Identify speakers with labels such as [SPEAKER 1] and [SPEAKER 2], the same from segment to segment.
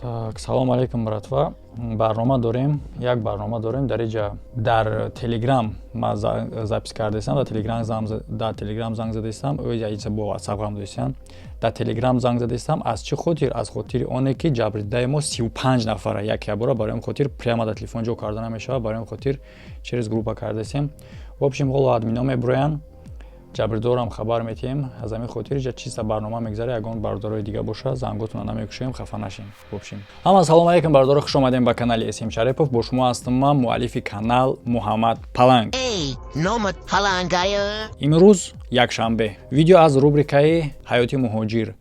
[SPEAKER 1] Так, салом алейкум, братва. Барнома дорем, як барнома дорем дар иҷа, дар Телеграм ма запись кардастам, дар Телеграм занг задастам, ӯ бо WhatsApp ғам достам. Дар Телеграм занг задастам, аз чӣ хотир? Аз хотири оне ки ҷабрдидаи мо 35 нафара як бора, барои он хотир прямо дар телефон ҷо карда намешавад, барои он хотир через группа кардастем. В общем, ҳоло админо мебуроянд, ҷабрдорам хабар метиҳем. Аз ҳамин хотир иҷа чиста барнома мегзара, ягон бародарои дига боша, занготона намекушем, хафа нашем. В общем, ҳама салом алейкум, бародаро, хуш омадем ба канали См Шарипов. Бо шумо ҳастам ман, муаллифи канал Муҳаммад Паланг. Имрӯз якшанбе, видео аз рубрикаи «Ҳаёти муҳоҷир».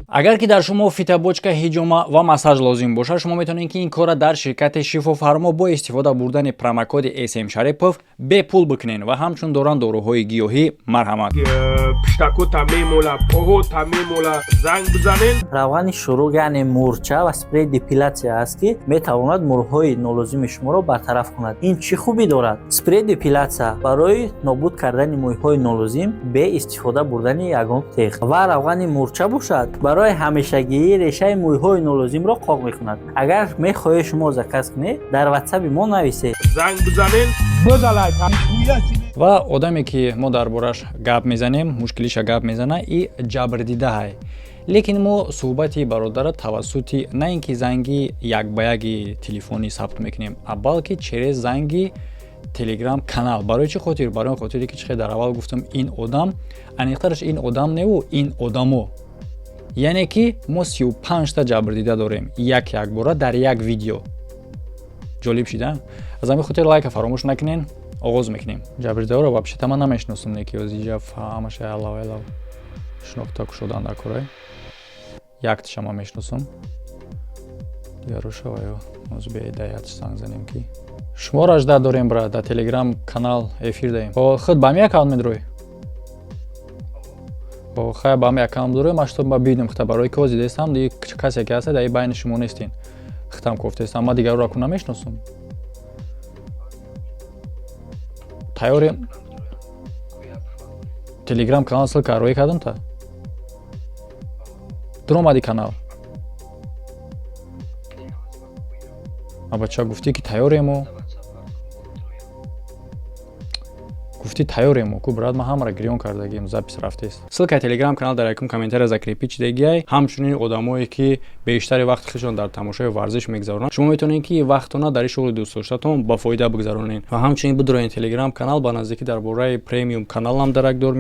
[SPEAKER 1] Агар ки дар шумо фитобочка, ҳиҷома ва массаж лозим бошад, шумо метавонед, ки ин корра дар ширкати Шифофармо бо истифода бурдани промокоди См Шарипов бепул бикунед ва ҳамчун доранд доруҳои гиёҳӣ. Марҳамат.
[SPEAKER 2] Пиштакота мемола, поҳота мемола, занг бизанен.
[SPEAKER 3] Равғани шуруқ, яъне мурча ва спрей депилятсия аст, ки метавонад мурҳои нолозими шуморо бартараф кунад. Ин чӣ хубӣ дорад? Спрей депилятсия барои нобуд кардани мӯйҳои нолозим бе истифода бурдани ягон теғ ва равғани мурча бошад, барои ҳамешагии решаи мӯйҳои нолозимро қоқ мекунад. Агар мехоҳед шумо заказ кунед, дар ватсаби мо нависед.
[SPEAKER 2] Занг бизанен.
[SPEAKER 1] Ва одаме ки мо дар бораш гап мезанем, мушкилиша гап мезана и ҷабрдидаҳай, лекин мо суҳбати бародара тавассути на ин ки занги як ба яки телефонӣ сабт мекунем, а балки через занги Телеграм канал. Барои чӣ хотир? Барои он хотире ки чихе дар аввал гуфтам, ин одам, аниқтараш ин одам неву ин одамо, яъне ки мо 35та ҷабрдида дорем як якбора дар як видео. Ҷолиб шида. Аз ҳамин хотир лайка фаромӯш накунен. Оғоз мекунем. Ҷабрдидаро вообще-то ман намешиносам, не ки озиҷа ҳамаша аллав аллав шинохта кушодан дар корай. Якташа ман мешиносам, дигароша ваё озбедаят занг занем, ки шуморо жда дорем, брат, дар Телеграм канал эфир даем. Худ ба ми аккаунт медрои? Хай, ба ми аккаунт дорем, ма што ба бидем хита, барои ки ози дестам ди касе ки ҳаста, дар байни шумо нестин, хитам кофтестам, ма дигароро ку намешиносам. Тайёрем, Телеграм канал ссылка роӣ кардам, та дуромади канал. Абача, гуфтӣ ки тайёрему, гуфтӣ тайёрему ку, брат, ман ҳамаро гирён кардагим, запись рафтест. Ссылкаи Телеграм канал дар якум комментария закрепить шидагиай. Ҳамчунин одамое ки бештари вақти худшон дар тамошои варзиш мегузаронанд, шумо метавонед ки вақтона дар ин шуғли дӯстдоштатон ба фоида бигузаронед ва ҳамчунин бидроен Телеграм канал. Ба наздикӣ дар бораи премиум каналам даракдор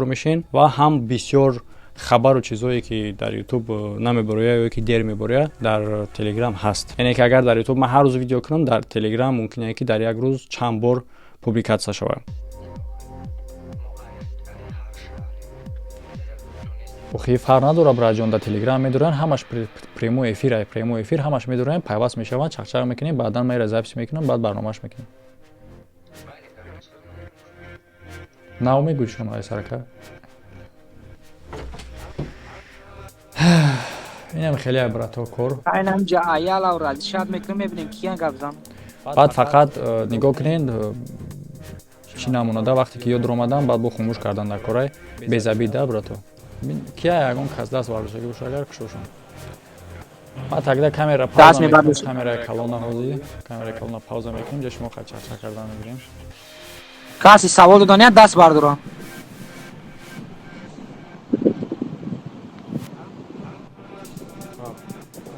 [SPEAKER 1] мешен ва ҳам бисёр хабару чизое ки дар Ютуб намебароя ё ки дер мебароя, дар Телеграм ҳаст. Яъне ки агар дар Ютуб ман ҳар рӯз видео кунам, дар Телеграм мумкин ки дар як рӯз чанд бор публикатсия шавад. Охи, фарқ надорад, братҷон, дар Телеграм медоранд ҳамаш прямой эфир, ай прямой эфир ҳамаш медоранд, пайваст мешаванд, чақчақ мекунем, баъдан майра запись мекунам, баъд барномааш мекунем. Нав мегӯй шумо ай сарака. Инам хеле, брато, кор.
[SPEAKER 4] Айнам ҷа аялав разишат мекунем, мебинем киян гап зан.
[SPEAKER 1] Баъд фақат нигоҳ кунед, чӣ намонада, вақте ки ёд омадан, баъд бо хомӯш кардан дар корай безабида, брато. Кия ягон кас даст бардоштагӣ боша, агар кушошон. Ма тогда камера пауза мекунем, камераи калона, ҳозир камераи калона пауза мекунем, ҷа шумо чақчақ кардан мегирем.
[SPEAKER 4] Каси савол додания даст бардорам.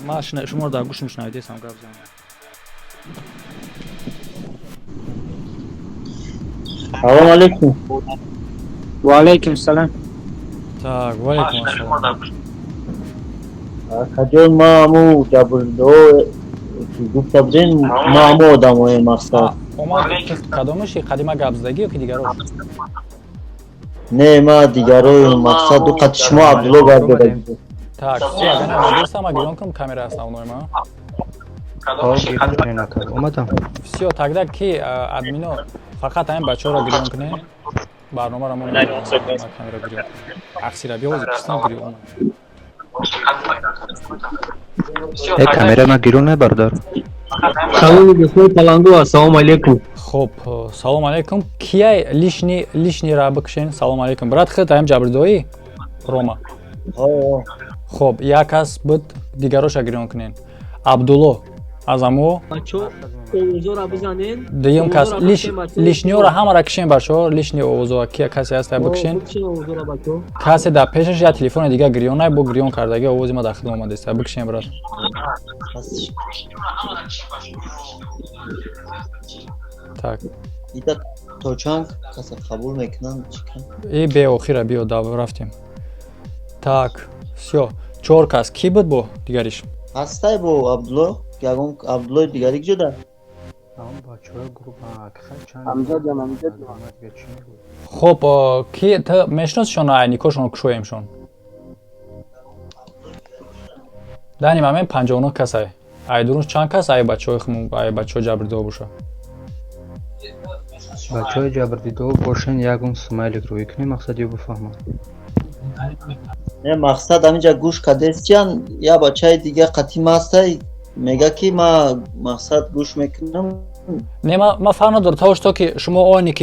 [SPEAKER 1] Ма шуморо дар гӯшам шунавидесам, гап занам.
[SPEAKER 3] Салом алейкум.
[SPEAKER 4] Ва алейкум салом.
[SPEAKER 1] Так, ва алейкум ассалом.
[SPEAKER 3] Акаҷон, ма ҳаму ҷабрдо ки гуфта будем, ма ҳаму одамои мақсад.
[SPEAKER 1] Омад, кадомаши, қадима гап задагӣ ё ки дигарош?
[SPEAKER 3] Не, ма дигарои мақсад, ду қати шумо Абдулло гап задагӣ.
[SPEAKER 1] Так, всё, агар намадестам, гирён кун камера основной ма.
[SPEAKER 5] Омадам.
[SPEAKER 1] Всё, тогда ки админо фақат ҳамин бачаҳоро гирён кунед, барномаро мо камера гирён. Ақсира биёзи кистан гирён.
[SPEAKER 5] Э, камера ма гирён мебардар.
[SPEAKER 6] Салом, дӯстони Палангу, ассалому алейкум.
[SPEAKER 1] Хуб, салом алейкум. Кияй лишний, лишний ра бикушен. Салом алейкум, брат, худ ҳам ҷабрдоӣ? Рома. Хоб, як кас буд, дигароша гирён кунен. Абдулло аз амо. Дуюм кас, лишний ора ҳамара кишен, бачаҳо, лишний овозо ки касе ҳаста, бикшен. Касе дар пешаш як телефони дига гирёнай, бо гирён кардаги овози ма дар хидм омадеста, бикшен, брат. Так.
[SPEAKER 7] Ита то чанд каса қабул мекунанд?
[SPEAKER 1] И беохира биё, рафтем. Так, всё, чор кас. Кӣ буд бо дигариш?
[SPEAKER 7] Ҳастай бо Абдулло, ягон Абдуллои дигари куҷода?
[SPEAKER 1] Хоб, ки ту мешиносишон, айникошон кушоемшон? Дани мамен 59 касай. Ай дурун чанд кас, ай бачаҳои хуму, ай бачаҳо ҷабрдидао боша?
[SPEAKER 5] Бачаҳои ҷабрдидао бошен, ягон смайлик рӯй кунем, мақсад ё бифаҳманд.
[SPEAKER 7] Не, мақсад ҳаминҷа гӯш кадесҷан, я бачаи дига қатим ҳастай, мега ки ма мақсад гӯш мекунам.
[SPEAKER 1] Не, ма фарқ надорам, то что ки шумо оне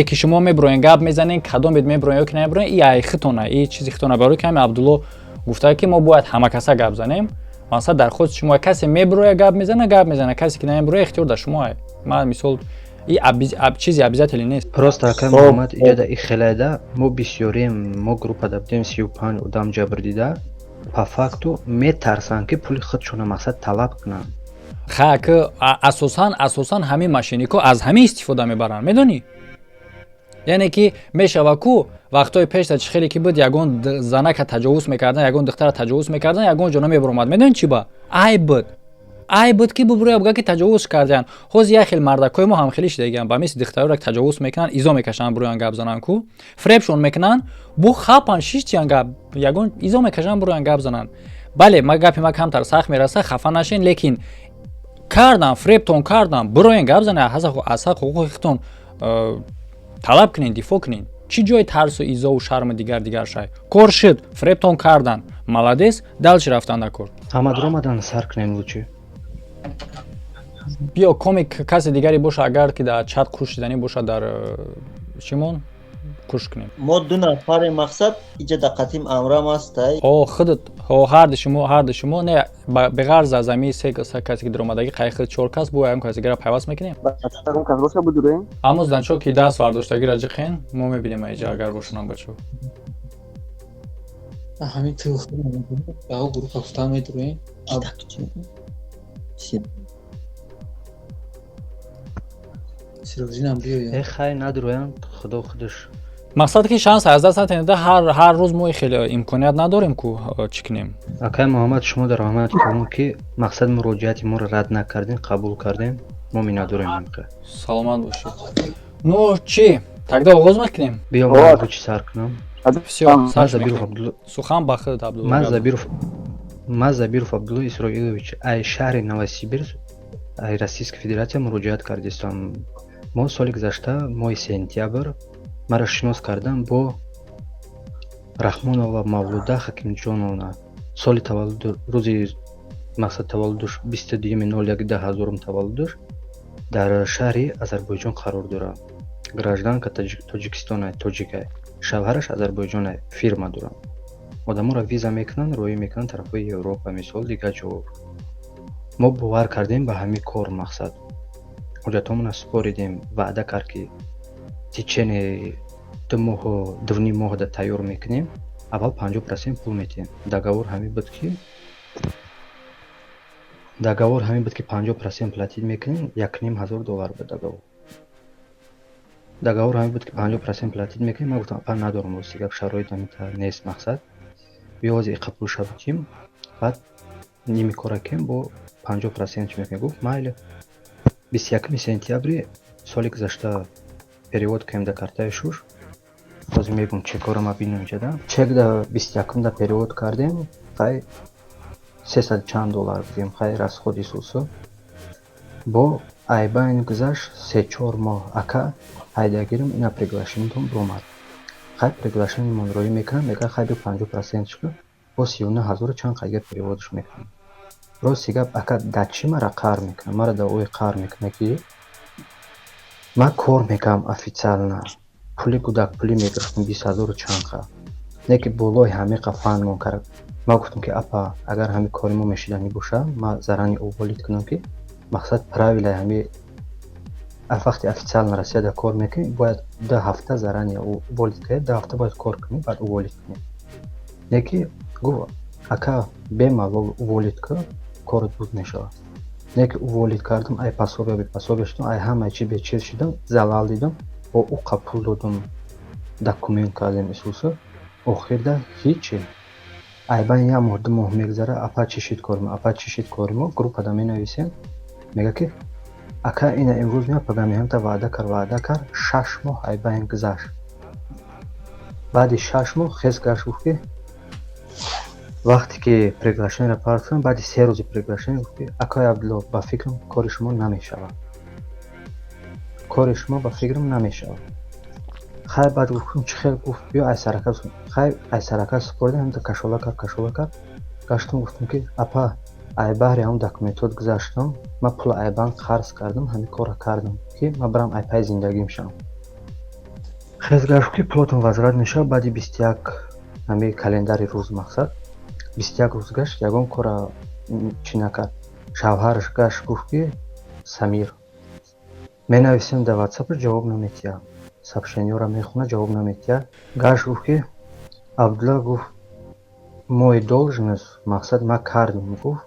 [SPEAKER 1] ки шумо меброен, гап мезанен, кадомед меброен ё ки намеброен, и ай хитона, и чизи хитона, барои ки ҳами Абдулло гуфта ки мо бояд ҳамакаса гап занем. Мақсад дархости шумо, касе меброя, гап мезана, гап мезана, касе ки намеброя, ихтиёр дар шумо. Ай ман мисол и чизи обязательный нест.
[SPEAKER 5] Просто, акай Муҳаммад, иҷода и хелайда мо бисёрем, мо группада будем 35 одам ҷабрдида, по факту метарсанд ки пули худшона мақсад талаб кунанд.
[SPEAKER 1] Ха, ки асосан ҳамин мошеннико аз ҳамин истифода мебаранд, медонӣ? Яъне ки мешава ку вақтҳои пешта чӣ хеле ки буд, ягон занака таҷовуз мекардан, ягон духтара таҷовуз мекардан, ягон ҷо намебаромад. Медонӣ чӣ ба? Айб буд, айб буд ки бубурӯя буга ки таҷовуз кардиян. Ҳозир як хел мардакҳои мо ҳамхелӣ шидагиян, ба мисли духтароро таҷовуз мекунанд, изо мекашанд, буроян гап зананд ку, фребшон мекунанд, бо хапан шиштиян гап, ягон изо мекашанд, буроян гап зананд. Бале, ма гапи ма камтар сахт мераса, хафа нашен, лекин кардан, фребтон кардан, буроен гап занед, аз ҳақ ҳуқуқи худтон талаб кунед, дифоъ кунед. Чӣ ҷои тарсу изову шарму дигар дигар шай? Кор шуд, фребтон кардан, молодец, дальше рафтан дар кор.
[SPEAKER 5] Ҳамадро омадан, сар кунем лучи.
[SPEAKER 1] Биё, комик касе дигаре боша, агар ки дар чат қуш шиданӣ боша, дар чимон қуш кунем.
[SPEAKER 7] Мо ду нафарем, мақсад иҷа дар қатим амрам ҳастай.
[SPEAKER 1] О, худат, о, ҳарду шумо, ҳарду шумо. Не, беғарз аз ами се касе ки даромадагӣ, қайхи чор кас, бо ягон касе дигара пайваст мекунем. Аммо значок ки даст вардоштагиро ҷиқен, мо мебинем аиҷа, агар бошонам бачаҳо.
[SPEAKER 4] Ҳамин гурӯҳ гуфта медуроем. Сирожинам биёя.
[SPEAKER 5] Э, хай, надроянд, худо худаш.
[SPEAKER 1] Мақсад ки шанс аз даст натенеда, ҳар рӯз мо хеле имконият надорем ку чӣ кунем.
[SPEAKER 5] Акай Муҳаммад, шумо дар раҳмат калон ки мақсад муроҷиати моро рад накардем, қабул кардем, мо миннатдорем.
[SPEAKER 1] Саломат бошед. Ну чӣ, тогда оғоз мекунем?
[SPEAKER 5] Биё, ман чӣ сар кунам.
[SPEAKER 1] Всё, сухан ба худат, Абдулло.
[SPEAKER 5] Ман Забиров Абдулло Исроилович, ай шаҳри Новосибирск, ай Российская Федерация муроҷиат кардистам. Мо соли гузашта моҳи сентябр маро шинос кардам бо Раҳмонова Мавлуда Ҳакимҷоновна, соли таваллуду рӯзи мақсад таваллудуш 22-01-2000, таваллудуш дар шаҳри Озарбойҷон қарор дорад, гражданка Тоҷикистона, тоҷикай, шавҳараш Озарбойҷонай, фирма дорад, одаморо виза мекунанд, роӣ мекунанд тарафҳои Европа, мисол, дигар ҷо. Мо бовар кардем ба ҳамин кор, мақсад ҳуҷҷатҳомонро супоридем, ваъда кард ки течение 2 моҳу 2,5 моҳда тайёр мекунем, аввал 50% пул метиҳем. Договор ҳамин буд ки 50% платить мекунем, 1500 доллар буд договор. Договор ҳамин буд ки 50% платить мекунем. Ман гуфтам, апа, надорам, рости гап, шароит ҳаминтар нест, мақсад биё ҳозир иқа пулша битим, баъд ними кора кем, бо 50% чӣ мекунем. Гуфт, майли. 21 сентябри соли гузашта перевод кардем да картаи шуш. Ҳозир мегӯм, чекҳоро ма бинам иҷада. Чек да 21-да перевод кардем, хай, сесад чанд доллар будем, хай, расходи сусу бо айбайн гузашт 3-4 моҳ, ака, ҳайдагирим, ина приглашение тон биромад. Хай, приглашение мон роӣ мекунам, мега, хай, бо 50% шуд, бо 39 ҳазору чанд қайга перевод ш мекунам. Рости гап, ака, дар чӣ мара қаҳр мекунам? Мара дар ое қаҳр мекунад ки ман кор мекардам официально, пули гудакпулӣ мегирифтам 20 ҳазору чанд қа. Не ки болои ҳамиқа фанмон кард. Ман гуфтам, ки апа, агар ҳами кори мо мешиданӣ боша, ман заранее уволить кунам, ки мақсад правилаи ҳами вақте официально Россияда кор мекунӣ, бояд 2 ҳафта заранее уволить кунӣ, 2 ҳафта бояд кор кунӣ, баъд уволить кунӣ. Не ки гуфт: ака, бемалол уволить кун, корот буд мешавад. Не ки уволить кардам, ай пособия бепособия шудам, ай ҳамаи чи бечиз шудам, залал дидам, бо уқа пул додум, документ кардем исуса, охирда ҳичи. Айбан як моҳ, 2 моҳ мегзара: апа, чӣ шид кори мо, апа, чӣ шид кори мо? Группада менависем, мега ки ака, ина имрӯз меяд, пага меҳам, та ваъда кард, ваъда кард. 6 моҳ айбайн гузашт. Баъди 6 моҳ хес гашт, гуфт ки вақте ки приглашениеро партофтам, баъди 3 рӯзи приглашение гуфт ки акаи Абдулло, ба фикрам, кори шумо намешавад, кори шумо, ба фикрам, намешавад. Хай, баъд гуфтам: чӣ хел? Гуфт: биё, айсарака. Хай, айсарака супоридем, ҳамта кашола кард, кашола кард. Гаштам, гуфтам ки апа, ай баҳри ҳамн документот гузаштам, ман пула ай банк қарз кардам, ҳамин корро кардам, ки ман барам ай пай зиндагим шавам. Хез гашт ки пулотон возврат мешавад баъди 21 ҳами календари рӯз. Мақсад, 21 рӯз гашт, ягон кора чӣ накард. Шавҳараш гашт, гуфт ки Самир, менависем дар ватсапаш, ҷавоб наметиҳад, сообщениёро мехонад, ҷавоб наметиҳад. Гашт, гуфт ки Абдулла, гуфт, мой должность, мақсад, ман кардам, гуфт,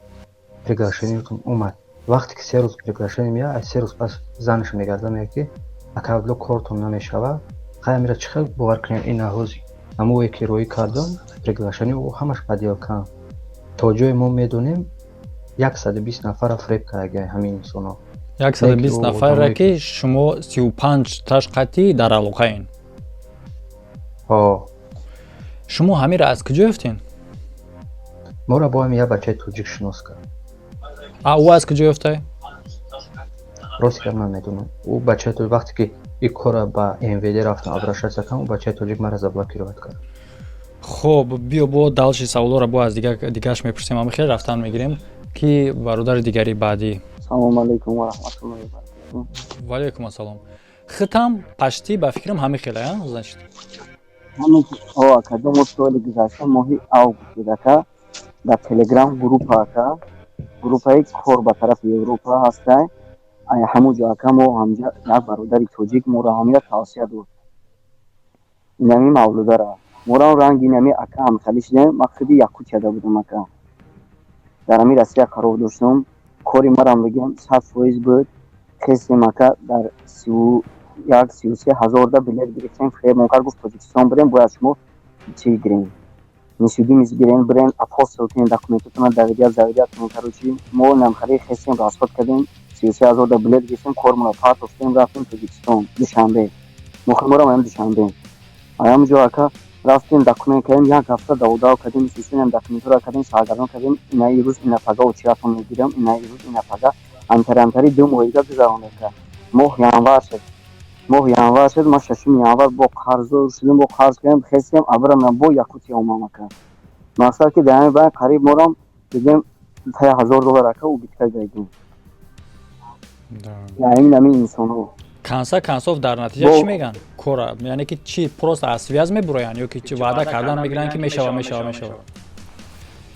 [SPEAKER 5] приглашениятон омад. Вақте ки 3 рӯз приглашение меяд, аз 3 рӯз пас занаш мегардад, мегӯяд ки ака Абдулло, кортон намешавад. Хай, амира чӣ хел бовар кунем? Ина ҳози ҳамое ки роӣ кардам, приглашение ӯ ҳамаш подделка. То ҷое мо медонем, 120 нафарро фреб кардаги ҳамин инсонҳо.
[SPEAKER 1] 120 нафарра, ки шумо 35 таш қатъӣ дар алоқаен?
[SPEAKER 5] Ҳо.
[SPEAKER 1] Шумо ҳамира аз куҷо ёфтен?
[SPEAKER 5] Моро бо ҳами як бачаи тоҷик шинос кард.
[SPEAKER 1] А ӯ аз куҷо ёфтай?
[SPEAKER 5] Рости гап, намедонам. Ӯ бачаи тоҷик вақте ки ин корра ба МВД рафтам, обращаться кардам, ӯ бачаи тоҷик маро заблокировать кард.
[SPEAKER 1] Хуб, биё, бо дальше саволҳоро бо аз дигараш мепурсем. Ами хел рафтан мегирем, ки бародари дигари баъдӣ.
[SPEAKER 8] Салому алайкум ва раҳматуллоҳи ва баракатуҳ.
[SPEAKER 1] Ваалайкум ассалом. Хитам пашти ба фикрам ҳамин хела, значит?
[SPEAKER 8] О, ака, мо соли гузашта моҳи август буд, ака, дар Телеграм группа, ака, группаи кор ба тарафи Европа ҳастай. Ҳамун ҷо, ака, мо ҳамҷа як бародари тоҷик моро ҳамия тавсия дод, инами мавлудара. Морам ранги инами ака ҳамхалӣ шудем. Ман худи Якутияда будам, ака, дар ҳамин Россия қарор доштам. Кори марам бигем, 100% буд. Хестем, ака, дар 31, 33 ҳазорда билет гирифтем. Фребмон кард, гуфт: Тоҷикистон бирем, бояд шумо чӣ гирем, несудимость гирем, бирем, апостил кунем, документотона доверять, заверять кунем. Короче, мо намхари хестем, расход кардем, 33 ҳазорда билет гирифтем, кормонро партофтем, рафтем Тоҷикистон, Душанбе. Мохиморам аям Душанбе. Аям ҷо, ака, рафтем, документ кардем, як ҳафта даводав кардем, сисинам документҳоро кардем, саргардон кардем. Ина ирӯз, ина пага очиратон мегирам, ина ирӯз, ина пага, амтари амтари 2 моҳ дига гузаронда, ака. Моҳ январ шуд, моҳ январ шуд. Ма 6-уми январ бо қарздор шудем, бо қарз кардем, хестем, абрам бо Якутия омам, ака. Мақсад, ки дар ҳамин байн қариб морам дидем таи 1000 доллар, ака, убытка гардем. Ин ҳамин инсонҳо.
[SPEAKER 1] Конце концов, дар натиҷа чӣ мегӯянд кора? Яъне ки чӣ, просто аз связь мебуроянд ё ки чи ваъда кардан мегиранд, ки мешава, мешава, мешава?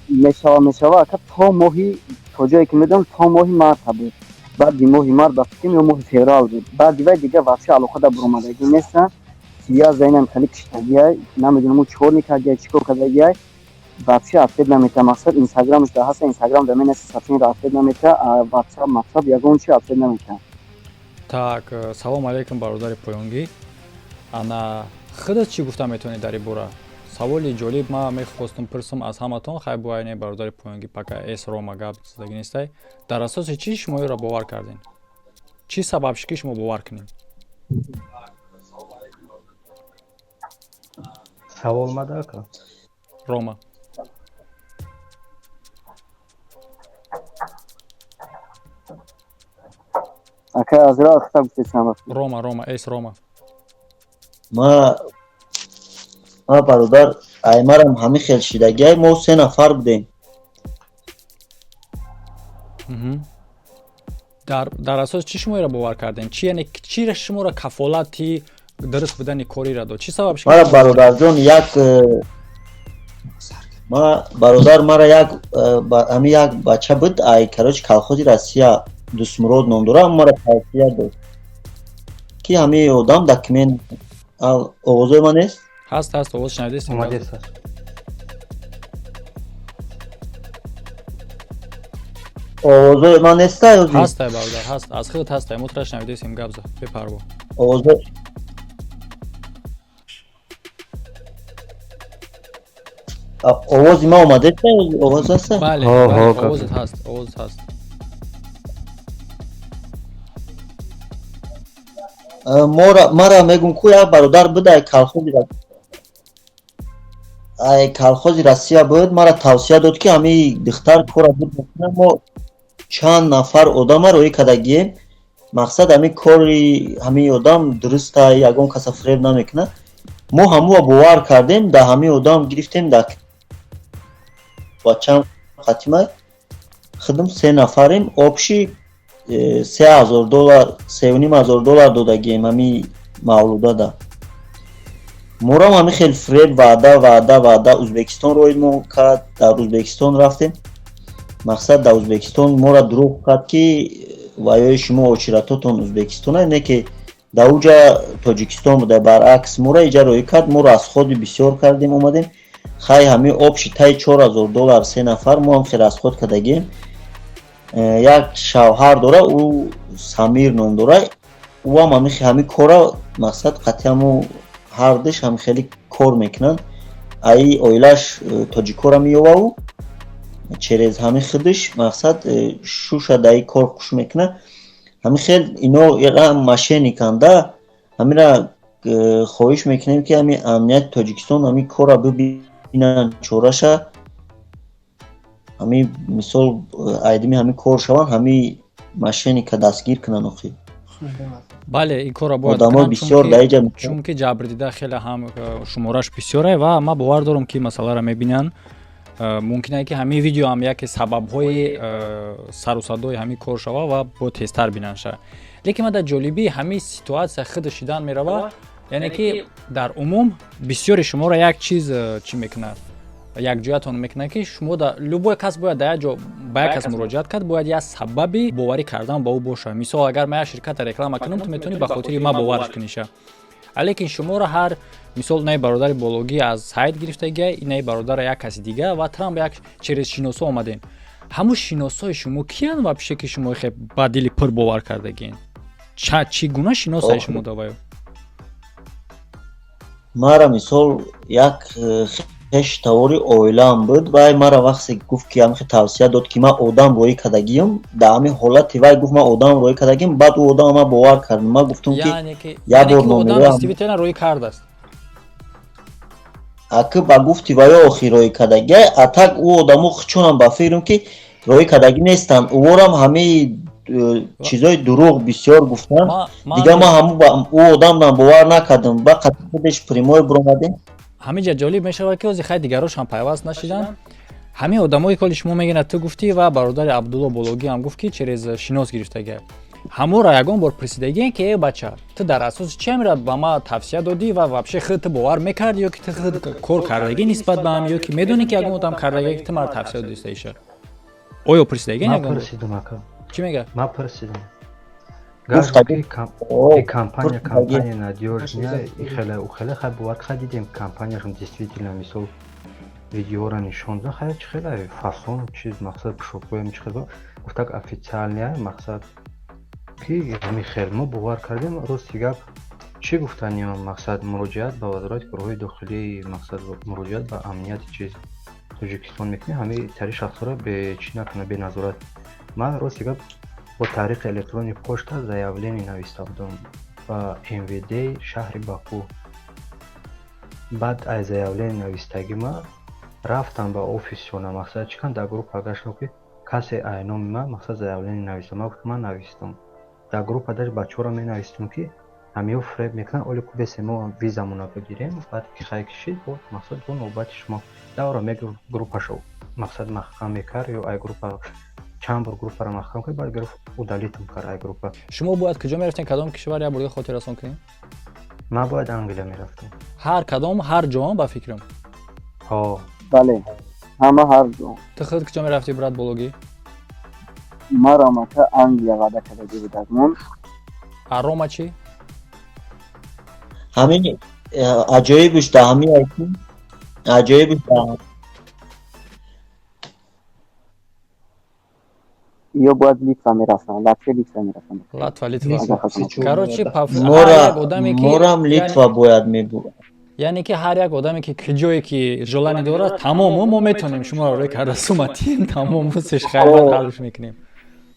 [SPEAKER 8] Мешава, мешава, ака. То моҳи, то ҷое ки медонам, то моҳи марта буд. Баъди моҳи март, ба фикрам, ё моҳи феврал буд, баъди вай дига вообще алоқа да буромадагӣ нестан. Связь инам хеле киштагиай, намедонам, ӯ чикор мекардиай, чикор кардагиай, вообще ответ намета. Мақсад, инстаграмаш да ҳаста, инстаграм да менаси, сообщениро ответ намета, ватсап, мақсад, ягон чи ответ намета.
[SPEAKER 1] Так, салом алейкум, бародари поёнгӣ. Ана худат чӣ гуфта метавонӣ дар ин бора? Саволи ҷолиб ман мехостум пурсам аз ҳаматон. Хай, буайне, бародари поёнгӣ, пока эс рома гап задагӣ нестай. Дар асоси чӣ шумо инро бовар кардем? Чӣ сабаб шуд, ки шумо бовар кунем?
[SPEAKER 5] Савол мада, ака?
[SPEAKER 1] Рома.
[SPEAKER 8] Ака, азра хитаб гуфтесам.
[SPEAKER 1] Рома, Рома, эс Рома.
[SPEAKER 7] Ма, бародар, аймарам ҳамин хел шидагиай. Мо се нафар будем.
[SPEAKER 1] Дар асос чӣ шумо инро бовар кардем? Чи, яъне чира шуморо кафолати дуруст будани корира дод? Чӣ сабаб?
[SPEAKER 7] Мара, бародарҷон, як Ма бародар, мара як ҳами як бача буд, ай, короче, колхози Россия, Дустмурод ном дора, мара тавсия дод, ки ҳами одам документ. Овозои ман нест?
[SPEAKER 1] Ҳаст, ҳаст, овоз шунавидест.
[SPEAKER 5] Омадест.
[SPEAKER 7] Овозои ман неста?
[SPEAKER 1] Ҳастай, бародар, ҳаст, аз худат ҳастай, мо тура шунавидесем, гап за, бепарво.
[SPEAKER 7] Овозо овози ма омадеста? Овоз ҳаста?
[SPEAKER 1] Бале, овозат ҳаст, овозат ҳаст.
[SPEAKER 7] Мара мегум, ку як бародар буд, ай колхози Россия буд, мара тавсия дод, ки ҳами духтар кора буд. Мо чанд нафар одама роӣ кардагием. Мақсад, ҳами кори ҳамин одам дуруста, ягон каса фиреб намекунад. Мо ҳамуа бовар кардем, да ҳамин одам гирифтем, да бачам қатима худм се нафарем, общий $3000, $3500 додагием ҳами мавлудада. Морам ҳами хел фиреб, ваъда, ваъда, ваъда. Узбекистон рои мо кард, дар Узбекистон рафтем. Мақсад, дар Узбекистон мора дурӯғ кард, ки ваёи шумо очиратотон Узбекистона, не ки дар уҷа Тоҷикистон буда. Баръакс, мора иҷа роӣ кард, мо расходи бисёр кардем, омадем. Хай, ҳами общий таи $4000 се нафар мо ҳам хел расход кардагием. Як шавҳар дора, ӯ Самир ном дора, ӯам ҳами кора, мақсад, қатъиаму ҳардуш ҳами хеле кор мекунанд. Аи оилаш тоҷикора меёваву через ҳами худаш, мақсад, шуша даи кор хуш мекунад. Ҳами хел ино мошенниканда. Ҳамира хоҳиш мекунем, ки ҳами амнияти Тоҷикистон ҳами кора бибинанд, чораша, ҳами мисол айдими ҳами кор шаванд, ҳами мошенника дастгир кунанд охир.
[SPEAKER 1] Бале, ин корро бояд, чунки ҷабрдида хеле ҳам шумораш бисёре ва ман бовар дорам, ки масъаларо мебинанд. Мумкин ае, ки ҳамин видео ҳам яке сабабҳои сару садои ҳамин кор шава ва бо тезтар бинанд шава. Лекин ман дар ҷолибии ҳамин ситуатсия худ шидан мерава, яъне ки дар умум бисёри шуморо як чиз чӣ мекунад, якҷоятон мекунад, ки шумо да любой кас бояд дар як ҷо ба як кас муроҷиат кард, бояд як сабаби боварӣ кардан ба ӯ бошад. Мисол, агар ман як ширката реклама кунам, ту метавонӣ ба хотири ман боварш куниша. Лекин шуморо ҳар мисол, наи бародари бологӣ аз сайт гирифтагия, наи бародара як каси дига, ва трамп як через шиносо омадем. Ҳамун шиносои шумо киян вообще, ки шумо хе ба дили пур бовар кардагиен? Чӣ гуна шиносае шумо даваю?
[SPEAKER 7] Мара мисол як хеш тавори оилаам буд. Вай мара вақте гуфт, ки ҳамихе тавсия дод, ки ман одам роӣ кардагиам, дар ҳамин ҳолати вай гуфт, ман одам роӣ кардагиам, баъд ӯ одама ман бовар кардам. Ман гуфтам, ки як бор
[SPEAKER 1] номеро роӣ кардааст.
[SPEAKER 7] Аки ба гуфти ваё охир роӣ кардагия, а так ӯ одамо хучонам ба фикрам, ки роӣ кардагӣ нестанд. Уворам ҳамаи чизои дурӯғ бисёр гуфтанд. Дигар ман ҳаму ӯ одамам бовар накардам, ба қатъи худеш прямой биромадем.
[SPEAKER 1] Ҳамин ҷа ҷолиб мешавад, ки ҳозир хай дигарош ҳам пайваст нашиданд. Ҳамин одамое, ки ҳоли шумо мегӯяд, ту гуфтӣ ва бародари Абдулло Бологӣ ҳам гуфт, ки через шинос гирифтагия, ҳаморо ягон бор пурсидагиен, ки э бача, ту дар асоси чи ҳамира ба ма тавсия додӣ ва вообще худ ту бовар мекардӣ, ё ки ту худ кор кардагӣ нисбат ба ҳам, ё ки медонӣ, ки ягон одам кардагӣ, ки ту маро тавсия додистаиша? Оё пурсидагиен ягон? Чӣ мегӯяд?
[SPEAKER 5] Ман пурсидам. Ки компания надёжная и хеле хеле. Хай, бовар, хай, дидем, компанияшон действительно, мисол, видеоро нишон дод, хай, чи хеле фасон чиз, мақсад, пӯшокҳоям чи хеле, гуфтак, официальная, мақсад, ки ҳамин хел мо бовар кардем. Рости гап, чӣ гуфтаниам, мақсад, муроҷиат ба Вазорати корҳои дохилӣ, мақсад, муроҷиат ба амнияти чиз Тоҷикистон мекунем, ҳамаи тари шахсҳоро бечӣ накунад, беназорат. Ман, рости гап, бо тариқи электронии почта заявление нависта будам ба МВД шаҳри Баку. Баъд аз заявление навистагӣ ма рафтам ба офисшона, мақсад, чӣ кан дар группа гаштам, ки касе ай номи ман, мақсад, заявление нависта. Ман гуфтам, ман навистам дар группа, даш бачаҳоро менавистам, ки ҳамиҳо фиреб мекунанд, оли кубесе мо визамона бигирем, баъд ки хай кишид, бо мақсад, бо навбати шумо давра мегуфт, группашо, мақсад, маҳкам мекард ё ай группа чанд бор группаро маҳкам кард, баъд гирифт, удалитам кард ай группа.
[SPEAKER 1] Шумо бояд куҷо мерафтем, кадом кишвар, як борга хотиррасон кунем?
[SPEAKER 5] Ман бояд Англия мерафтам.
[SPEAKER 1] Ҳар кадом, ҳар ҷо, ба фикрам.
[SPEAKER 5] Ҳо.
[SPEAKER 8] Бале. Ҳама ҳар ҷо.
[SPEAKER 1] Ту худ куҷо мерафтӣ, брат, бологӣ?
[SPEAKER 8] Марам, ака, Англия ваъда кардаги будагмон.
[SPEAKER 1] А Рома чӣ?
[SPEAKER 7] Ҳамин аҷоибш да ҳамин, аҷоибш да
[SPEAKER 8] Ё бояд Литва мерафтанд, Латвия, Литва мерафтанд.
[SPEAKER 1] Латва, Литва. Короче,
[SPEAKER 7] морам Литва бояд мебуд.
[SPEAKER 1] Яъне ки ҳар як одаме ки куҷое ки желание дорад, тамому мо метавонем шуморо рӯй карда суматим, тамому сеш хайрат ҳалш мекунем.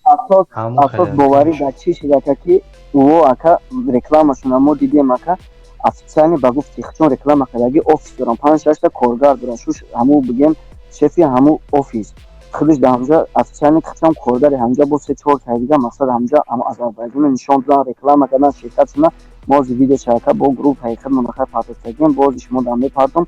[SPEAKER 8] Асос боварӣ дар чӣ шид, ака, ки ӯ, ака, рекламашона мо дидем, ака, официально ба гуфти чун реклама кардаги, офис дорам, панҷ шашта коргар дорам, шуш ҳаму бигем, шефи ҳаму офис худаш дар ҳамҷа официально худшам коргари ҳамҷа, бо се чор таи дига, мақсад ҳамҷа Азарбайҷонро нишон додан, реклама кардан ширкатшона. Мо ҳозир видеошака бо группаи худмон ахай партофтагием, бози шумо дам мепартом,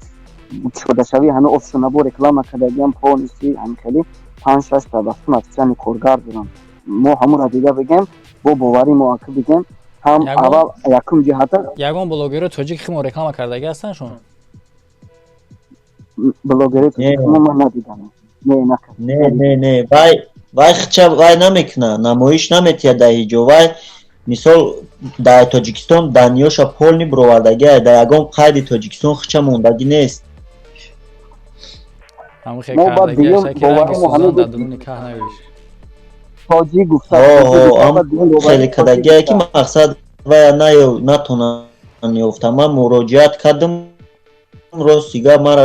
[SPEAKER 8] кушодашавии ҳами офисшона бо реклама кардагиам полностью, ҳами хеле панҷ шаш та вақтун официально коргар дорам. Мо ҳамонро дида бигем, бо боварӣ мо ака бигем, ҳам аввал якум ҷиҳата.
[SPEAKER 1] Ягон блогерро тоҷик химо реклама кардагӣ ҳастанд шумо?
[SPEAKER 8] Блогери тоҷик ман надидам.
[SPEAKER 7] Не, не, не, вай, вай хича вай намекуна, намоиш наметиҳад дар ҳеҷ ҷо. Вай, мисол, дар Тоҷикистон даниёша полный бировардагиа, дар ягон қайди Тоҷикистон хича мондагӣ нест.
[SPEAKER 1] Ҳамин хел кардагиаш.
[SPEAKER 8] Тоҷик гуфта.
[SPEAKER 7] Хеле кардагие ки мақсад вая натонан ёфта. Ман муроҷиат кардам, рости гап, мара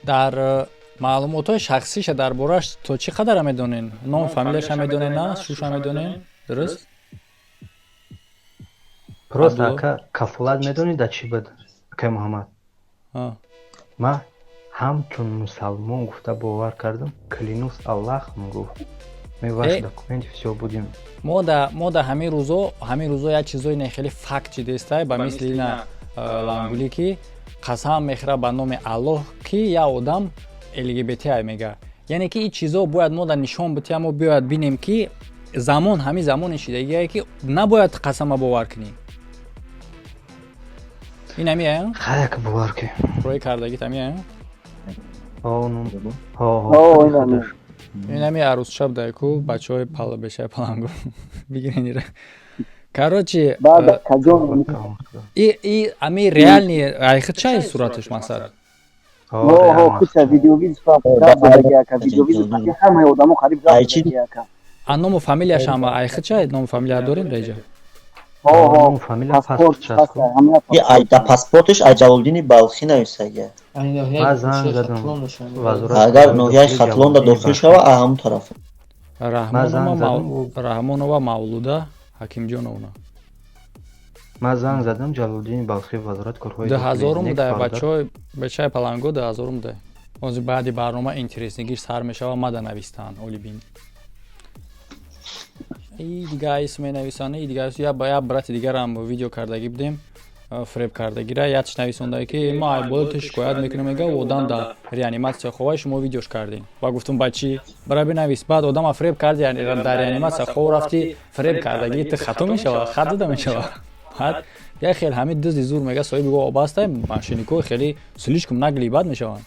[SPEAKER 1] Дар маълумотҳои шахсиша дар борааш то чӣ қадара медонен? Ном, фамилияша медонен, на шуша медонен, дуруст?
[SPEAKER 5] Просто, ака, кафолат медонӣ да чӣ буд, акай Муҳаммад? Ман ҳамчун мусалмон гуфта бовар кардам, клянусь Аллахом, гуфт, мы ваши документы все будем.
[SPEAKER 1] Мо да ҳамин рӯзо як чизои не хеле факт чидестай, ба мисли ина лангулӣ ки қасам мехӯрад ба номи Аллоҳ, ки як одам ЛГБТ мега. Яъне ки ин чизо бояд мо да нишон битиҳам, мо бояд бинем, ки замон ҳамин замони шидагие, ки набояд қасама бовар кунӣ. Ин ҳамия?
[SPEAKER 5] Хаяк бовар ки.
[SPEAKER 1] Рои кардагит ҳамия? Ин ҳами арӯзшаб дайку бачаҳои бешаи палангу бигирен ира. Короче, и ами реальный айхи чай сураташ, мақсад.
[SPEAKER 8] Хуча видеовиз ҳамаи одамо қариб.
[SPEAKER 1] А ному фамилияшам айхи чай, ному фамилия дорем реҷа?
[SPEAKER 7] Да паспорташ ай Ҷалолиддини Балхӣ нависага. Агар ноҳияи Хатлонда дохил шава, а ҳамун тараф.
[SPEAKER 1] Раҳмонова Мавлуда Ҳакимҷоновна.
[SPEAKER 5] Ман занг задам Ҷалолиддини Балхӣ, вазорати корҳои
[SPEAKER 1] 2000-ум дай, бачаҳои бечаи паланго, 2000-ум дай. Ҳозир баъди барнома интереснигиш сар мешава, мада навистанд олибин. И дига ис менависанд, и дига я ба як брати дигарам видео кардагӣ будем, фреб кардагира, якш нависонда, ки ма айболи ту шикоят мекунам, мега, одам дар реаниматсия ховай, шумо видеош кардем. Ва гуфтум, ба чӣ бара бинавис, баъд одама фреб карди, дар реаниматсия хов рафти, фреб кардагӣ ту хато мешава, хат дода мешава. Баъд як хел ҳамин дузди зур мега, соҳиби го обастай, мошеннико хеле слишком наглый бад мешаванд.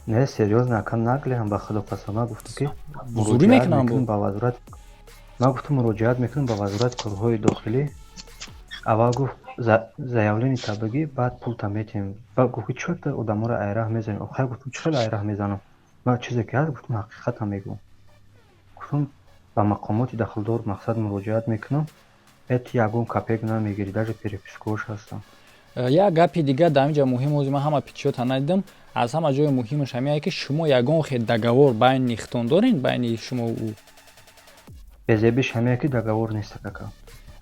[SPEAKER 5] Не, серьёзно, ака, наглый ҳам, ба худо қасам, ман гуфтам, ки
[SPEAKER 1] зурӣ мекунам.
[SPEAKER 5] Ба вазорат ман гуфтам, муроҷиат мекунам ба вазорати корҳои дохилӣ. Аввал гуфт, заявление табагӣ, баъд пулта метиҳем. Баъд гуфт, ки чӯта одаморо айраҳ мезанем. Охай, гуфтам, чӣ хеле айраҳ мезанам? Ман чизе ки ҳаст, гуфтам, ҳақиқатам мегӯм. Гуфтам, ба мақомоти дахлдор, мақсад, муроҷиат мекунам, эт ягон копейка намегирӣ, даже перепискаош ҳастам.
[SPEAKER 1] Як гапи дигар дар инҷа муҳим, ози ман ҳама пичиёта надидам, аз ҳама ҷои муҳимаш ҳамияе, ки шумо ягон хел договор байни хитон дорен, байни шумо ӯ?
[SPEAKER 5] Безебиш ҳамия, ки договор нест, ака.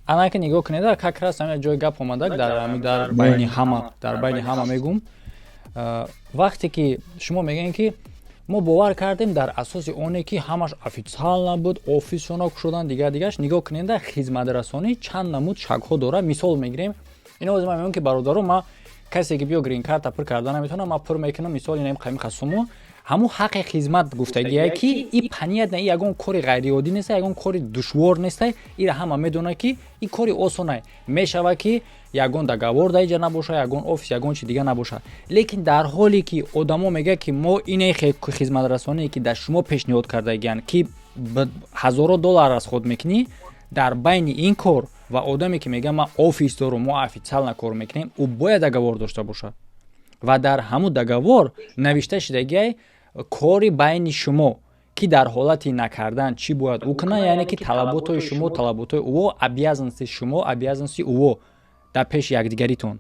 [SPEAKER 1] Ана ки нигоҳ кунед, как раз ҳамин ҷои гап омада, дар байни ҳама, дар байни ҳама мегум, вақте ки шумо мегӯед, ки мо бовар кардем дар асоси оне, ки ҳамаш официально буд, офисшона кушодан, дигар дигараш, нигоҳ кунед, хизматрасонӣ чанд намуд шакҳо дорад. Мисол мегирем, ино ози ман мегӯям, ки бародаро, ман Касе ки биё грин-карта пур карда наметавона, ман пур мекунам. Мисол, инам қайми қасуму ҳамун ҳаққи хизмат гуфтагие, ки и понятно, и ягон кори ғайриоддӣ неста, ягон кори душвор неста. Ира ҳама медонад, ки и кори осонае. Мешавад, ки ягон договор дар иҷа набошад, ягон офис, ягон чи дига набошад, лекин дар ҳоле ки одамо мегӯяд, ки мо ине хизматрасоние, ки дар шумо пешниҳод кардагиянд, ки ҳазоро доллар аз худ мекунӣ, дар байни ин кор ва одаме, ки мегӯяд, ман офис дорум, мо официально кор мекунем, ӯ бояд договор дошта бошад ва дар ҳамун договор навишта шудагиай кори байни шумо, ки дар ҳолати накардан чӣ бояд ӯ кунад, яъне ки талаботҳои шумо, талаботҳои ӯ, обязанности шумо, обязанности ӯ дар пеши якдигаритон.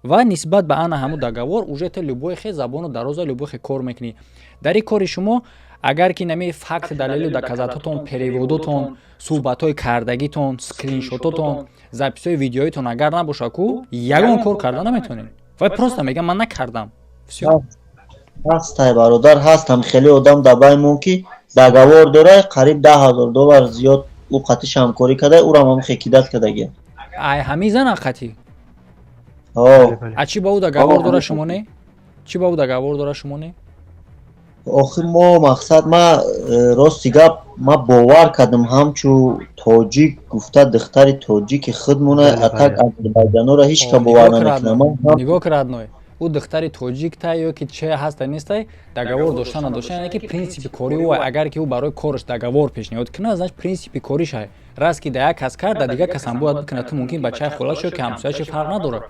[SPEAKER 1] Ва нисбат ба ана ҳамун договор уже ту любой хе забону дароза, любой хе кор мекунӣ. Дар ин кори шумо, агар ки нами факт, далелу доказательствотон, переводотон, суҳбатҳои кардагитон, скриншототон, записҳои видеоитон агар набошад ку, ягон кор карда наметавонед. Вай просто мегӯям, ман накардам, всё.
[SPEAKER 7] Ҳастай, бародар, ҳастам хеле одам дар баймон, ки договор дора, қариб 10 000 доллар зиёд ӯ қатиш ҳамкорӣ карда, ӯрам ҳам хекидат кардагия.
[SPEAKER 1] Ай ҳамин зана қатӣ? А чӣ ба ӯ договор дора, шумо не? Чӣ ба ӯ договор дора, шумо не?
[SPEAKER 7] Охир мо мақсад, ма рости гап, ма бовар кардам, ҳамчу тоҷик гуфта, духтари тоҷики худмона, а так азербайҷанора ҳеч ка бовар намекунам.
[SPEAKER 1] Нигоҳ ки, родной, ӯ духтари тоҷик та ё ки че ҳаста нестай, договор дошта надошта, яъне ки принсипи кори ӯ, агар ки ӯ барои кораш договор пешниҳод кунад, значит, принсипи коришай. Раст ки да як кас кард, да дигар касам бояд бикунад. Ту мумкин бачаи холашо ки ҳамсояши, фарқ надорад.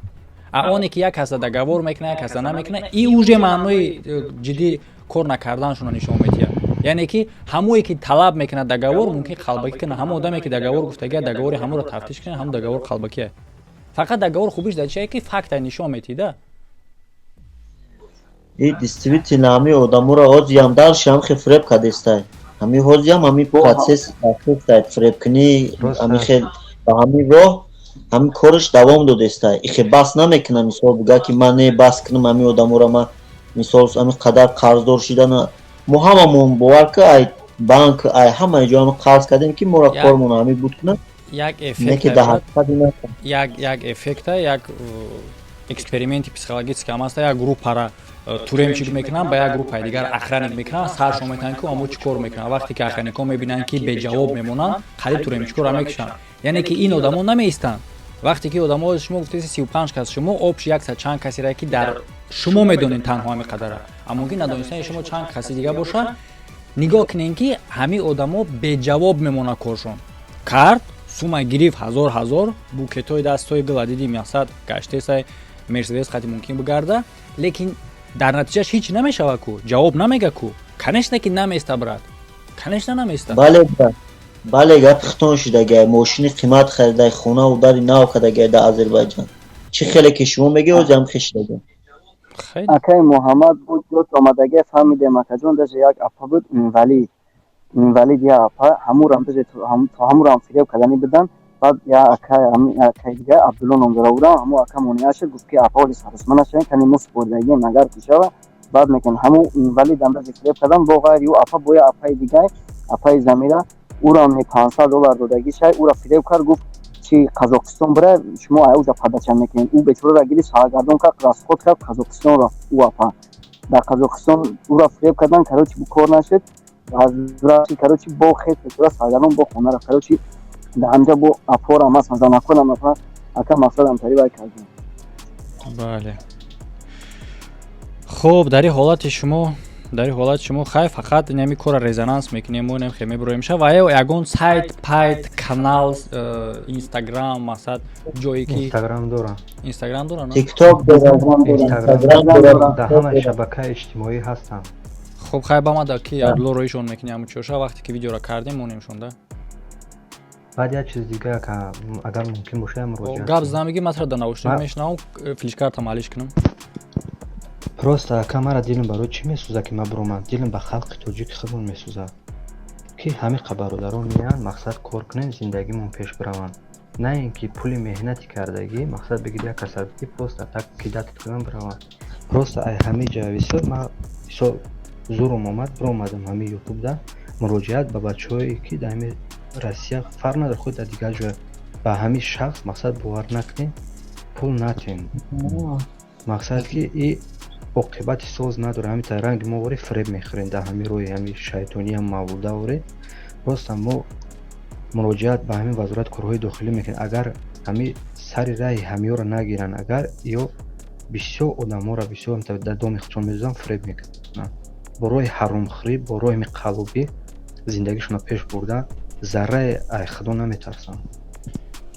[SPEAKER 1] А оне ки як каса договор мекунад, як каса намекунад, и уже маънои ҷиддӣ кор накарданашонро нишон медиҳад. Яъне ки ҳамое ки талаб мекунад договор, мумкин қалбакӣ кунад. Ҳамон одаме ки договор гуфтагия, договори ҳамонро тафтиш кунад, ҳамон договор қалбакия. Фақат договор хубиш дар чие, ки факта нишон медиҳда.
[SPEAKER 7] И действительно, ҳамин одаморо ҳозиам дальше ҳам хе фиреб кардестай. Ҳамин ҳозиам ҳамин процесс рафтестай, фиребкунӣ, ҳамин хел ба ҳамин роҳ ҳамин кораш давом додестай. Ихе бас намекунам, мисол, буга ки ман не бас кунам ҳамин одаморо. Ман, мисол, ҳамин қадар қарздор шидана, мо ҳамамон, бовар ки, ай банк, ай ҳамаи ҷо ҳами қарз кардем, ки моро кормон ҳамин буд кунад.
[SPEAKER 1] Як
[SPEAKER 7] Не ки дар ҳақиқат ин
[SPEAKER 1] як эффекта, як эксперименти психологический ҳам аста. Як группара тюремщик мекунанд, ба як группаи дигар охранник мекунанд, саршон метаҳанд, ки амо чӣ кор мекунанд. Вақте ки охранникҳо мебинанд, ки беҷавоб мемонанд, қариб тюремщикҳоро мекушанд. Яъне ки ин одамо намеистанд. Вақте ки одамо, шумо гуфтед, 35 кас, шумо общий яксад чанд касере, ки дар шумо медонед, танҳо ҳамин қадара, а мумкин надонистани шумо чанд каси дига бошад. Нигоҳ кунем, ки ҳамин одамо беҷавоб мемонад. Коршон кард, сума гирифт, ҳазор ҳазор букетҳои дастҳои гила диди, мақсад гаштесай, Мерседес қати мумкин бигарда, лекин дар натиҷааш ҳеҷ намешавад ку, ҷавоб намега ку. Конечно ки наместа, брат, конечно наместа.
[SPEAKER 7] Бале, бале, гапи хитон шудагай, мошини қимат харидай, хонаву дари нав кардагай дар Азербайҷан. Чӣ хеле ки шумо мегӯ, ҳозиам хешидагай.
[SPEAKER 8] Акай Муҳаммад, буд ҷот омадагай, фаҳмидем, акаҷон. Даже як апа буд, инвалид, инвалид, я апа, ҳамурам даже ҳамурам фиреб кардани будан. Баъд я акай, акай дига, Абдулло ном дора, урам ҳаму ака монеа шуд, гуфт ки апа, оли саросма нашавем, кани мо супоридагием, агар кушава баъд мекунем. Ҳаму инвалидам даже фиреб кардан. Бо ғайри ӯ апа, бо я апаи дигай, апаи Замира, урам не 500 доллар додагӣ шай, ура фиреб кард, гуфт чи Қазоқистон бира, шумо ауҷа падача мекунед. Ӯ бечораро гирифт, саргардон кард, расход кард, Қазоқистон рафт. Ӯ апа дар Қазоқистон ӯра фиреб кардан, короче, кор нашуд, короче, бо хес бечора саргардон бо хона рафт. Короче, дар ҳамҷа бо апорам аст, занаконам апа, ака, мақсадам тари вай кардем.
[SPEAKER 1] Бале, хуб, дар ин ҳолати шумо хай, фақат инами кора резонанс мекунем, мо инам хе мебуроем ша. Ва ягон сайт, пайт, канал, Инстаграм, масалан, ҷое ки
[SPEAKER 5] Инстаграм дорам.
[SPEAKER 1] Инстаграм дора?
[SPEAKER 7] Тикток дорам.
[SPEAKER 5] Инстаграм дорам, дар ҳама шабакаи иҷтимоӣ ҳастам.
[SPEAKER 1] Хуб, хай, ба мада ки Абдулло роишон мекунӣ ҳамун чоша, вақте ки видеоро кардем, монемшон да.
[SPEAKER 5] Баъд як чиз дига, агар мумкин боша, муроҷиат.
[SPEAKER 1] Гап зада меги, масалан, дар наушник мешунавам, флешкарта малиш кунам.
[SPEAKER 5] Просто, ака, мара дилам барои чӣ месӯзад, ки ман биромам? Дилам ба халқи тоҷики худмон месӯзад, ки ҳамин бародарон меянд, мақсад, кор кунем, зиндагимон пеш бираванд, на ин ки пули меҳнати кардагӣ, мақсад, бигир як касаб, ки просто так кидать кунам, бираванд. Просто ай ҳамин ҷа бисёр ма бисёр зурум омад, биромадам ҳамин Ютубда. Муроҷиат ба бачаҳое, ки дар ҳамин Россия, фарқ надорад, худ дар дигар ҷой, ба ҳамин шахс, мақсад, бовар накунем, пул натем. Мақсад ки и оқибати соз надорад. Ҳамин ранги мо вори фиреб мехӯрем дар ҳамин роҳи ҳамин шайтониам мавлуда воре. Просто мо муроҷиат ба ҳамин вазорати корҳои дохилӣ мекунем, агар ҳамин сари раҳи ҳамиёро нагиранд, агар ё бисёр одаморо бисёр дар доми худшон мезананд, фиреб мекунанд бо роҳи ҳаромхӯрӣ, бо роҳи қаллобӣ зиндагишонро пеш бурда, заррае ай худо наметарсанд.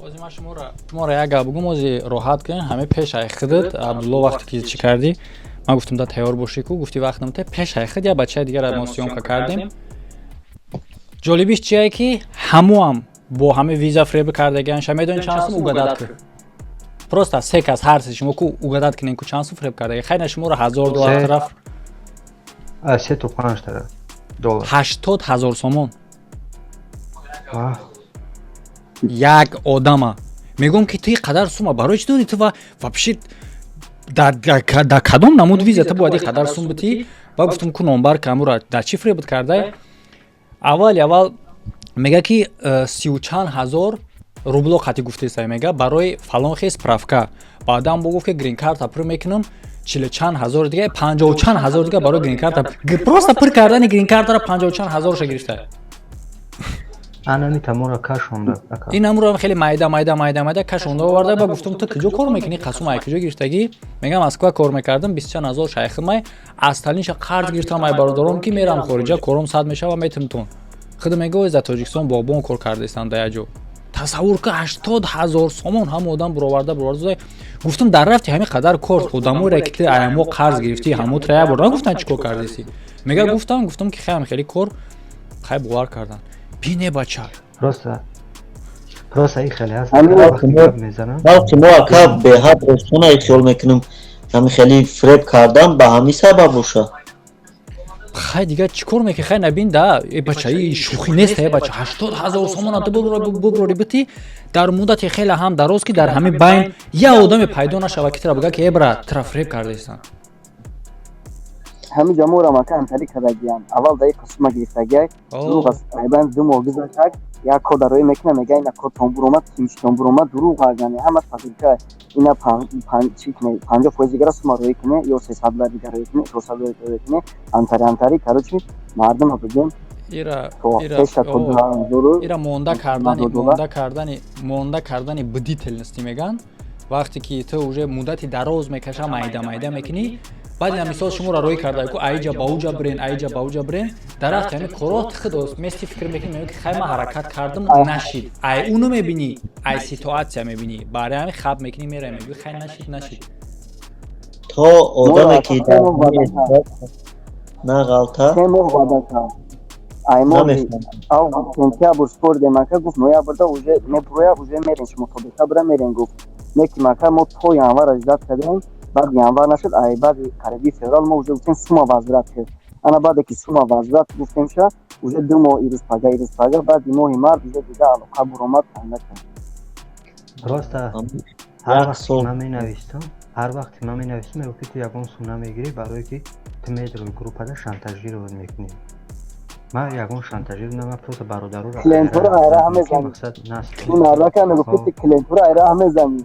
[SPEAKER 1] Ози ман шуморо як гап бугум, ози роҳат кунед. Ҳаме пеш ай худат, Абдулло, вақте ки чӣ кардӣ, ман гуфтам да тайёр бошӣ ку, гуфти вақт намте. Пеш ай худ як бачаи дигар мо съёмка кардем. Ҷолибиш чие, ки ҳамуам бо ҳаме виза фиреб кардагианша. Медонӣ чанд сум? Угадать ку, просто се кас, ҳар се шумо ку угадать кунен ку, чанд сум фиреб кардаги? Хайна, шуморо 1000 доллар тараф.
[SPEAKER 5] Се то панҷ тараф доллар.
[SPEAKER 1] 80 000 сомон як одама. Мегӯям ки ту қадар сума барои чӣ додӣ? Ту вообще дар кадом намуд виза ту бояд қадар сум битӣ? Ва гуфтам ку, номбар камура дар чӣ фиреб кардай? Аввал аввал мега ки сию чанд ҳазор рубло қати гуфтеса, мега барои фалон хе справка. Баъдан бо гуфт ки грин-карта пур мекунам, чилу чанд ҳазор дига, панҷоҳу чанд ҳазор дига барои грин-карта, просто пур кардани грин-картара панҷоҳу чанд ҳазорша гирифта.
[SPEAKER 5] Анами тамора кашонда.
[SPEAKER 1] Ин амуро хеле майда майда майда майда кашонда оварда. Ба гуфтам, ту куҷо кор мекунӣ, қасум ай куҷо гирифтагӣ? Мегам, Москва кор мекардам, бисту чанд ҳазор шайхимай аз талинша қарз гирифтам ай бародаром, ки мерам хориҷа, кором сад мешава, метимтон. Худ мега, дар Тоҷикистон боғбон кор кардаистам дар як ҷо. Тасаввур ка, 80 000 сомон ҳама одам буроварда буроварда. Гуфтам, дар рафти ҳамин қадар кор одамоере ки ту аямо қарз гирифтӣ, ҳамотра як бор нагуфтан чӣ кор кардисӣ? Мега, гуфтам ки хаям хеле кор хай, бовар кардан бине, бача.
[SPEAKER 5] Просто и хеле ҳаст.
[SPEAKER 7] Балки мо, ака, беҳад осона хиёл мекунем, ҳамин хеле фиреб кардан ба ҳамин сабаб боша.
[SPEAKER 1] Хай, дига чӣ кор мекунӣ? Хай, набин да, э бача, и шӯхӣ нест, э бача. 80 000 сомона ту буброри битӣ дар муддати хеле ҳам дароз, ки дар ҳамин байн як одаме пайдо нашава, ки тира бига ки э брат, тира фиреб кардаистанд.
[SPEAKER 8] Ҳамин ҷаморо мака ҳамтарӣ кардагиям. Аввал даи қасума гирифтагиай, дурӯғ аст. Айбан 2 моҳ гузаштак, як код дароӣ мекуна, мега ина код тон буромад, кимчитон буромад. Дурӯғ, яъне ҳамаш фабрика. Ина 50% дигара сума роӣ куне ё 300 доллар дигар роӣ куне, 400 доллар роӣ куне, ҳамтари ҳамтари. Короче, мардума бигем.
[SPEAKER 1] Ира монда кардани бдительности меган. Вақте ки ту уже муддати дароз мекаша, майда майда мекунӣ, баъд ина мисол шуморо рӯй карда ку, аиҷа ба уҷа бирен, аиҷа ба уҷа бирен, дар рафти ҳамин коро худ мести фикр мекунӣ, мегӯӣ ки хай, ман ҳаракат кардам, нашид. Ай уну мебинӣ, ай ситуация мебинӣ, барои ҳамин хаб мекунӣ, меравӣ, мегӯӣ хай, нашид, нашид.
[SPEAKER 7] То одаме ки на ғалта.
[SPEAKER 8] 3 моҳ ваъда кард. Ай моҳи август, сентябр спордем, ака. Гуфт, ноябрда уже мебуроя, уже мерен шумо, то декабра мерен, гуфт. Не ки, мака, мо то январа ждать кардем, баъд январ нашуд, ай баъди қариби феврал мо уже гуфтем, сума возврат кард. Ана баъде ки сума возврат гуфтем ша, уже 2 моҳ ирӯз пага, ирӯз пага, баъди моҳи март уже дига алоқа буромад, анда кард.
[SPEAKER 5] Просто ҳар вақте ман менавистам, ҳар вақте ман менавистам, мегуфт ки ту ягон сум намегирӣ, барое ки ту медрои группада шантажировать мекунӣ. Ман ягон шантажир ман просто бародароро
[SPEAKER 8] клиентуро айра мезанӣ. Ин мардака мегуфт ки клиентуро айра мезанӣ.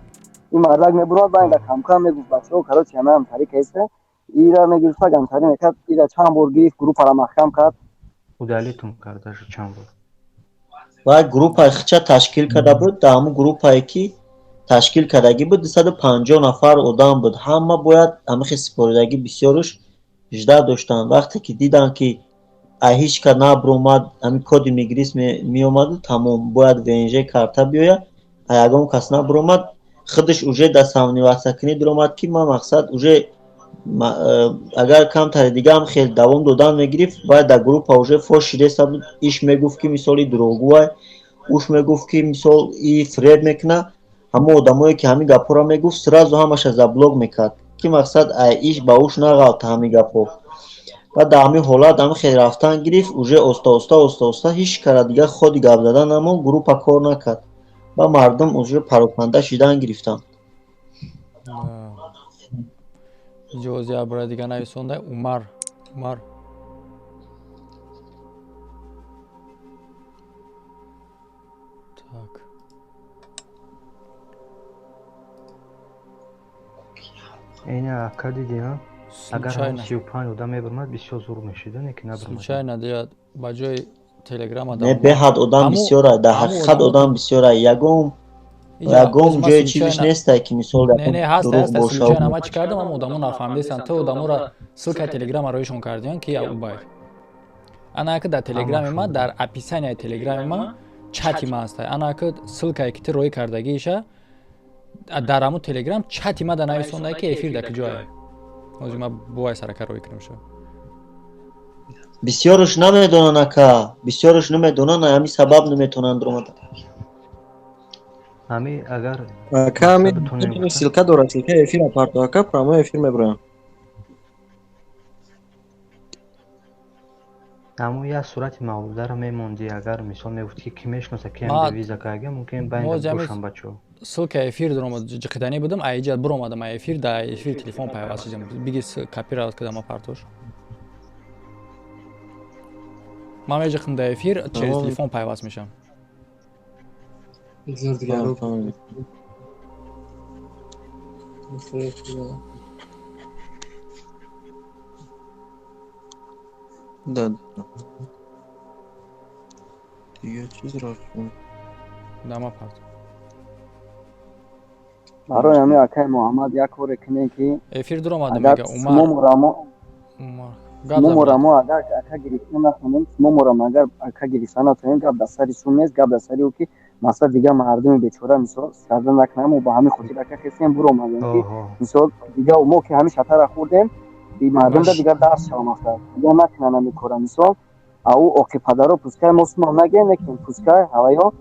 [SPEAKER 8] Ин мардак мебурад, байнда камкам мегуфт, бачаҳо, короче, ҳама ҳамтари кеста, ира мегирифта, гамтари мекард. Ира чанд бор гирифт, группаро маҳкам кард.
[SPEAKER 5] Удалить кардашу чанд бор.
[SPEAKER 7] Ва группаи хича ташкил карда буд. Дар ҳамун группае ки ташкил кардагӣ буд, 250 нафар одам буд. Ҳама бояд ҳамихи сипоридагӣ, бисёруш жда доштанд. Вақте ки диданд ки ай ҳеҷ ка набуромад, ҳамин коди мигрис меомаду тамом, бояд ВНЖ карта биёяд, а ягон кас набуромад. Худаш уже дар сомневаться кунӣ дуромад, ки ман мақсад уже агар камтари дигаам хел давом додан мегирифт, бояд дар группа уже фош шидеста буд. Иш мегуфт ки мисол и дурӯғгӯай, уш мегуфт ки мисол и фиреб мекуна. Ҳамон одамое ки ҳамин гапҳоро мегуфт, сразу ҳамаша заблок мекард, ки мақсад ай иш ба уш нағалта ҳамин гапҳо. Баъд дар ҳамин ҳолат ҳамин хел рафтан гирифт, уже оста оста, оста оста ҳеҷ кара дигар ходи гап задан намонд, группа кор накард ва мардум уже пароканда шидан гирифтанд.
[SPEAKER 1] Иҷози бора дига нависонда Умар, Умар. Так.
[SPEAKER 5] Ина ака диди, агар 35 одам мебурмад, бисёр зур мешида, не ки набурмад.
[SPEAKER 1] Случайно дига ба ҷои телеграма.
[SPEAKER 7] Не, беҳад одам бисёра, дар ҳақиқат одам бисёра, ягон ҷои чизиш нестай, ки мисол
[SPEAKER 1] Не, не, ҳаст, ҳаст. Случайно ма чӣ кардам, ам одамо нафаҳмидестан. Ту одаморо ссылка телеграма роишон кардиён, ки убайд. Ана ака, дар телеграми ма, дар описанияи телеграми ма чати ма ҳастай. Ана ака, ссылкае ки ту роӣ кардагиша, дар ҳамун телеграм чати ма да нависондай, ки эфир дар куҷое. Ҳозир ма бувай сарака роӣ кунам шо.
[SPEAKER 7] Бисёрш намедонанд, ака, бисёрш намедонанд, ҳамин сабаб наметавонанд омада.
[SPEAKER 5] Ами агар
[SPEAKER 9] Ака, ами ссылка дорад, ссылка эфира парто, ака, прямой эфир мебурам.
[SPEAKER 5] Аммо як сурати мавлударо мемондӣ, агар мисол мегуфт, ки ки мешиноса, ки виза кага, мумкин байнда бошам бачаҳо.
[SPEAKER 1] Ссылка эфир дуромад, ҷиқиданӣ будам, аиҷа буромадам, а эфир да эфир телефон пайваст шидам. Биги, копировать кардам партош. Ман меҷиқам да эфир, через телефон пайваст мешам.
[SPEAKER 10] Бигзор дигарро.
[SPEAKER 9] Да, дига чиз рафт.
[SPEAKER 1] Дама парт.
[SPEAKER 8] Барои ҳамин, акаи Муҳаммад, як коре кунем, ки
[SPEAKER 1] эфир дуромадам, мега Умар.
[SPEAKER 8] Шумоморамо агар ака гирифта натонем, шумоморам агар ака гирифта натонем, гап дар сари шум нест, гап дар сари ӯ, ки мақсад дигар мардуми бечора мисол сарда накунам. Мо ба ҳамин хотир ака хестем, буромадем, ки мисол дигар мо ки ҳамин шатара хӯрдем, мардумда дигар дарс шава, мақсад дигар накунанд ҳамин кора. Мисол, ау оқи падаро пускай мо сумам нагем, лекин пускай ҳаваё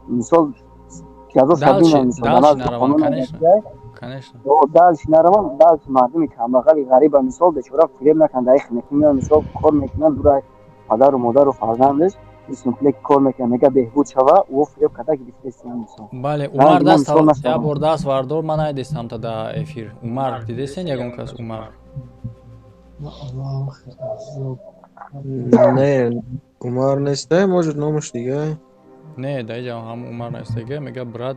[SPEAKER 8] мисол ҷазо шабинам, мисол дальше нараванд, дальше мардуми камбағали ғариба мисол бечора фиреб накунанд. Даи хинакӣ меоянд, мисол кор мекунанд, дура падару модару фарзандаш мисли кор мекунанд, мега беҳбуд шава, ӯ фиреб карда гирифтаистиям мисол.
[SPEAKER 1] Бале, Умар, даст як бор даст вардор, ман надидестам та да эфир. Умар дидестен, ягон кас Умар?
[SPEAKER 9] Не, Умар нестай, может, номаш дига.
[SPEAKER 1] Не, да иҷа ҳам Умар нестага. Мега: «Брат,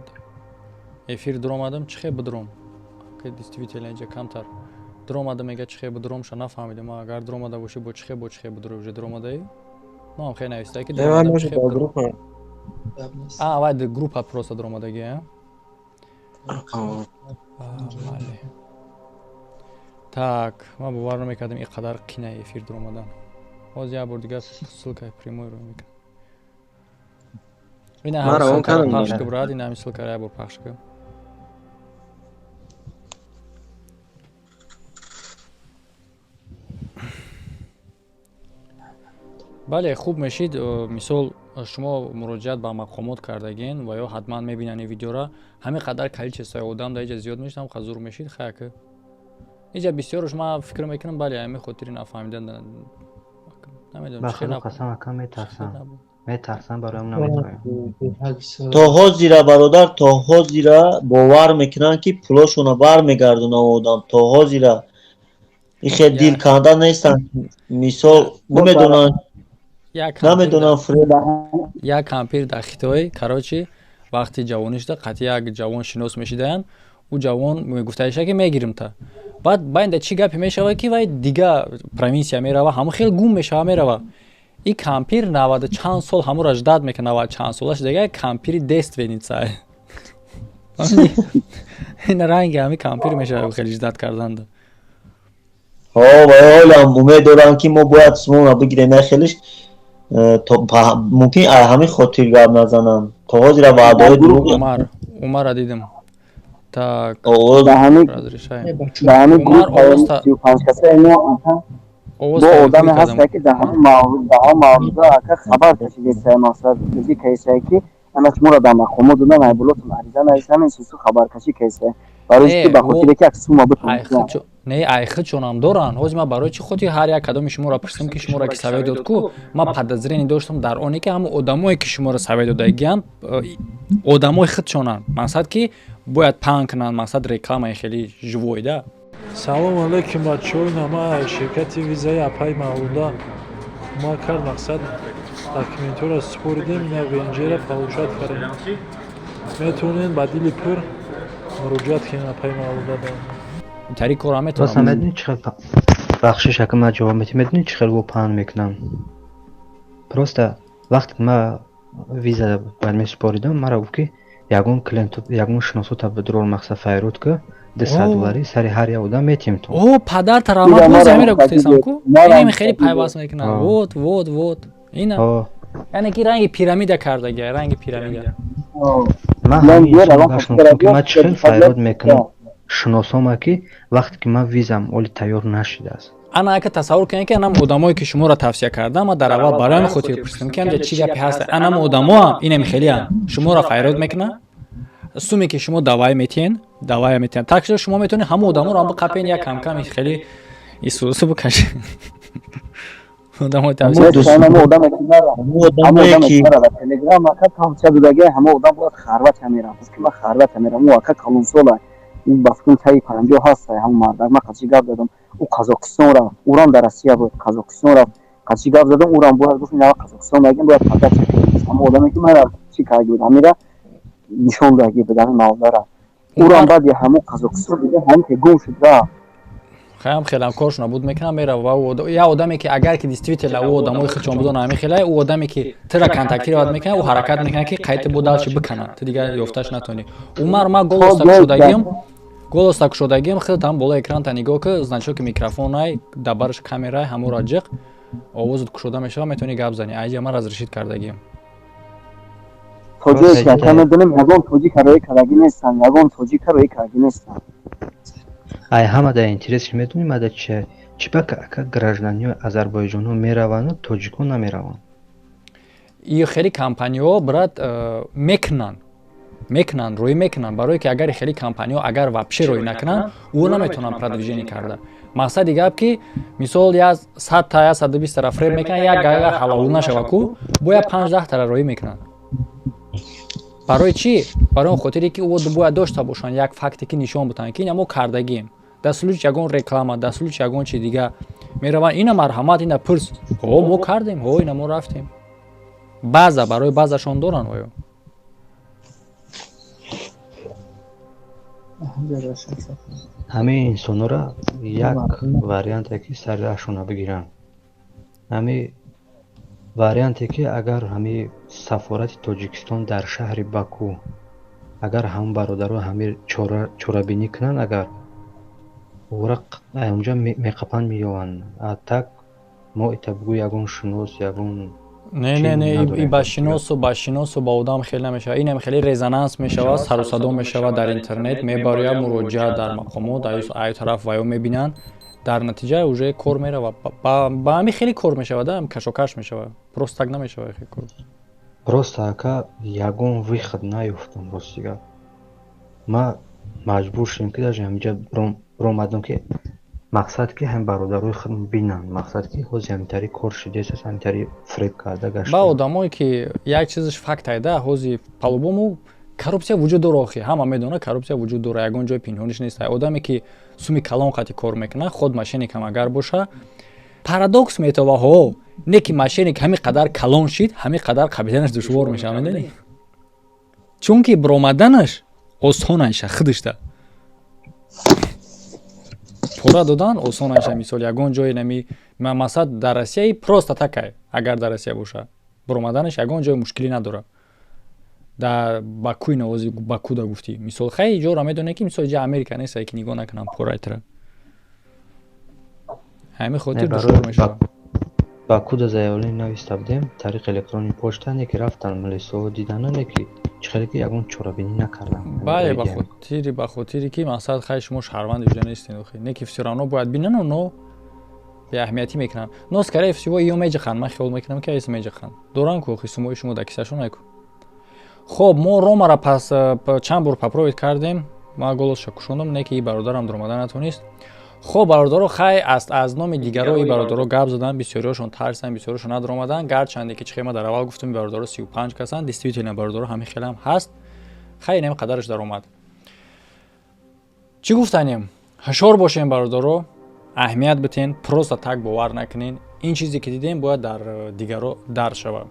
[SPEAKER 1] эфир дуромадам, чӣ хе бидуром?» Действительно, иҷа камтар дуромада, мега, чӣ хе бидуромша нафаҳмидам. Агар дуромада бошӣ, бо чӣ хе, бо чӣ хе бидуро, уже дуромадаи? Ну ҳам хе нависта, ки а вай группа просто дуромадаги. Бале, так, ман бовар намекардам, ин қадар қинаи эфир дуромадан. Ҳозир як бор дигар ссылкаи прямой ро мекунам. Ина ҳам пахш ки, брат, ина ҳами ссылкаро як бор пахш ки. Бале, хуб мешид. Мисол, шумо муроҷиат ба мақомот кардагин ва ё ҳатман мебинанд ин видеора. Ҳамин қадар количествои одам дар иҷа зиёд мешид, ҳам зур мешид. Хаяк, иҷа бисёрш ман фикр мекунам, бале, ҳамин хотири нафаҳмидан намедонам.
[SPEAKER 5] Ба худо қасам, ака, метарсам, метарсам, бароям наметавонам.
[SPEAKER 7] То ҳозира, бародар, то ҳозира бовар мекунанд, ки пулошона бармегардонад одам. То ҳозира ихе дил канда нестанд, мисол, намедонанд, намедонам.
[SPEAKER 1] Як кампир дар Хитой, короче, вақти ҷавонӣ шуда, қатъи як ҷавон шинос мешидаанд. Ӯ ҷавон мегуфтаиша, ки мегирим та. Баъд байнда чӣ гапе мешавад, ки вай дига провинсия мерава, ҳамон хел гум мешава, мерава. И кампир наваду чанд сол ҳамонро ждать мекунад, 90 чанд солаш дига кампири девственница. Ин ранги ҳами кампир мешавад, хеле ждать карданда.
[SPEAKER 7] Ҳо, ва ҳолам умед дорам, ки мо бояд сумона бигирем. На, хелиш мумкин ҳамин хотир гап назанам, то ҳозира ваъдаҳои дурӯғ.
[SPEAKER 1] Умар, Умара дидем. Так, разрешаем.
[SPEAKER 8] Умар, каса бо одаме ҳаста, ки дар ҳамин мавзӯъ, ака, хабар кашидесай, мақсад зи кайсае, ки ана шуморо дар мақомот додан, айбулотон ариза нависам, исусу хабаркашӣ кайсае, барои ки ба хотире ки як сума битонад.
[SPEAKER 1] Не, айхичонам доранд. Ҳозир ман барои чӣ хотир ҳар як кадоми шуморо пурсидам, ки шуморо ки совет дод ку? Ман подозрение доштам дар оне, ки ҳамон одамое, ки шуморо совет додагианд, одамои худшонанд, мақсад ки бояд паҳн кунанд, мақсад рекламаи хеле живой да.
[SPEAKER 11] Салом алейкум, бачаҳо. Ина ширкати визаи апай Мавлуда кӯмак кард, мақсад документҳоро супоридем, ина ВНЖ-ра получать кардем. Метавонед ба дили пур муроҷиат кунед апай Мавлуда.
[SPEAKER 1] Тари кора
[SPEAKER 5] метавонам. Медонӣ чӣ хел, бахшиш, ака, ман ҷавоб метиҳам, медонӣ чӣ хел во паҳн мекунам? Просто вақте ки ман виза бояд месупоридам, мара гуфт, ки ягон клиент, ягон шиносота бидурор, мақсад файрод ки 200 доллари сари ҳар як одам метиҳем ту.
[SPEAKER 1] О, падар тарамат, боз ҳамира гуфтесам ку, инами хеле пайваст мекунам. Вот, вот, вот ина, яъне ки ранги пирамида кардагия, ранги пирамида.
[SPEAKER 5] Ман ки ман чӣ хел файрод мекунам шиносома, ки вақте ки ман визам оли тайёр нашидааст?
[SPEAKER 1] Ана, ака, тасаввур кунед, ки анам одамое, ки шуморо тавсия кардам, ман дар аввал барои ҳамин хотир пурсидам, ки ҳамҷа чӣ гапе ҳаст. Анам одамоам инам хелиам шуморо файрод мекунад, суме ки шумо давай метиҳен, давая метиҳен. Так шуда, шумо метавонед ҳамон одаморо ҳам биқапен, як камками хеле исусу бикашед. Одамои тавсия.
[SPEAKER 8] Телеграм, ака, тавсия додаги, ҳама одам бояд Хорватия мерафт, ки ман Хорватия мерам. Ӯ, ака, калонсола, ба фикрам, таи 50 ҳаст ҳамон мардак. Ман қачи гап задам, ӯ Қазоқистон рафт, ӯрам дар Россия буд, Қазоқистон рафт. Қачи гап задам, ӯрам бояд гуфт, ина Қазоқистон мегим, бояд подача. Ҳамон одаме, ки мара чӣ карда буд, ҳамира нишон даги буд, ҳамин мавлара. Ӯрам баъди ҳамон Қазоқистон дига ҳамин ки гум шуд, рафт.
[SPEAKER 1] Хаям хелам коршона буд мекунам, мерава. Ва я одаме, ки агар ки действительно ӯ одамои худшон будон, ҳамин хелай, ӯ одаме, ки тира контактировать мекунад, ӯ ҳаракат мекунад, ки қайти бо дальше биканад, ту дигар ёфташ натонӣ. Умар, ма голоса кушодагиам, голоса кушодагиам, худат боло экранта нигоҳ ки, значоки микрофонай, дар бараш камерай, ҳамора ҷиқ, овозат кушода мешавад, метавонӣ гап занӣ. Айҷа ман разрешить кардагиам.
[SPEAKER 8] Тоҷик, ака, медонем, ягон тоҷика роӣ кардагӣ нестам, ягон тоҷика роӣ кардагӣ нестам.
[SPEAKER 5] Ай, ҳама дар интерес медонем, ада чи чи ба ака гражданиҳои Азарбойҷонҳо мераванду тоҷикон намераванд?
[SPEAKER 1] И хеле компаниҳо, брат, мекунанд, рӯӣ мекунанд, барое ки агар хеле компаниҳо агар вообще рӯӣ накунанд, ӯ наметавонанд продвижение карда. Мақсади гап, ки мисол я 100-та, я 120-тара фреб мекунанд, як агар ҳаловул нашава ку, бояд 5-10-тара рӯӣ мекунанд. Барои чӣ? Барои он хотире, ки ӯ бояд дошта бошанд як факте, ки нишон бутанд, ки ина мо кардагием. Дар случай ягон реклама, дар случай ягон чи дига мераванд: ина, марҳамат, ина пурс, ҳо, мо кардем, ҳо, ина мо рафтем. Баъза барои баъзашон доранд оё.
[SPEAKER 5] Ҳамаи инсонҳоро як варианте, ки сари раҳшона бигиранд, ҳами варианте, ки агар ҳами сафорати Тоҷикистон дар шаҳри Баку агар ҳамн бародаро ҳами чорабинӣ кунанд, агар ора онҷа меқапанд, меёванд. А так мо ита бугӯ, ягон шинос, ягон
[SPEAKER 1] Не, не, не, и ба шиносу ба одам хеле намешавад. Инам хеле резонанс мешавад, сару садо мешавад дар интернет, мебарояд муроҷиат дар мақомот, аю тараф ваё мебинанд, дар натиҷа уже кор меравад. Ба ҳамин хеле кор мешавад, кашокаш мешавад, просто так намешавад хеле кор.
[SPEAKER 5] Просто, ака, ягон выход наёфтам, рости гап. Ма маҷбур шудем, ки даже ҳаминҷа биромадам, ки мақсад, ки ҳам бародарои худ бинанд, мақсад, ки ҳози ҳаминтари кор шудааст, ҳаминтари фреб карда гашта.
[SPEAKER 1] Ба одамое, ки як чизаш факт айда, ҳози по-любому коррупсия вуҷуд дора. Охи, ҳама медонад, коррупсия вуҷуд дора, ягон ҷои пинҳониш нест. Одаме, ки суми калон қати кор мекунад, худ мошенникам агар боша, парадокс метова, ҳо, не ки мошенник ҳамин қадар калон шид, ҳамин қадар қабиданаш душвор мешавад, медонӣ, чунки биромаданаш осон айша, худашда пора додан осон айша. Мисол, ягон ҷое нами масалан дар Россия просто такай, агар дар Россия боша, биромаданаш ягон ҷои мушкилӣ надорад. Дар Бакуи навози Бакуда гуфтӣ, мисол, хай, ҷоро медонед, ки мисол ҷа Америка нест, ки нигоҳ накунам порайтра, ҳамин хотир душвор мешавад.
[SPEAKER 5] Бакуда заявление нависта будем тариқи электронный почта, не ки рафтан милисо дидана, не ки чӣ хеле ки ягон чорабинӣ накардам.
[SPEAKER 1] Бале, ба хотири ки мақсад, хай, шумо шаҳрванди ҷуда нестед, охи, не ки всё равно бояд бинан, но беаҳамиятӣ мекунанд. Но скорее всего иё меҷиқанд, ман хиёл мекунам, ки айс меҷиқанд, доранд ку, охи, сумои шумо дар кисашон айку. Хоб, мо Ромара пас чанд бор попробовать кардем, ман голосша кушондам, не ки и бародарам дуромада натонист. Хоб, бародаро, хай, аз номи дигаро и бародаро гап задан, бисёриҳошон тарсанд, бисёриҳошон надуромаданд. Гарчанде ки чихе ма дар аввал гуфтам, бародаро 35 касанд, действительно, бародаро, ҳамин хелам ҳаст. Хай, инам қадараш даромад. Чӣ гуфтанем? Ҳушёр бошем, бародаро, аҳамият битен, просто так бовар накунен. Ин чизе ки дидем, бояд дар дигаро дар шавад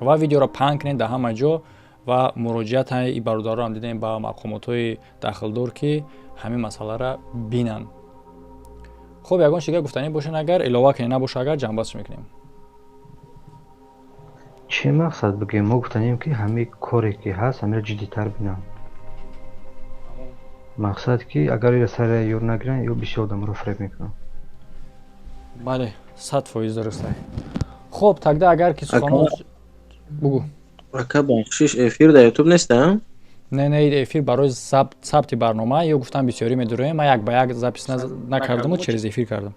[SPEAKER 1] ва видеоро паҳн кунед дар ҳама ҷо. Ва муроҷиат и бародароам дидем ба мақомотҳои дахлдор, ки ҳамин масъаларо бинанд. Хуб, ягон чига гуфтанӣ бошен, агар илова кунед, набоша, агар ҷамъбастш мекунем.
[SPEAKER 5] Чӣ мақсад бигӯем? Мо гуфтанем, ки ҳамин коре ки ҳаст, ҳаминро ҷиддитар бинам. Мақсад ки агар ира сари ёр нагиранд, ё бисёр одамро фиреб мекунанд.
[SPEAKER 1] Бале, 100% дуруст. Хуб, тогда агар ки суханон, бугӯ.
[SPEAKER 9] Ака, бахшиш, эфир дар Ютуб нест, а?
[SPEAKER 1] Не, не, эфир барои сабти барнома ё гуфтам, бисёрӣ медуроем. Ман як ба як запись накардаму через эфир кардам.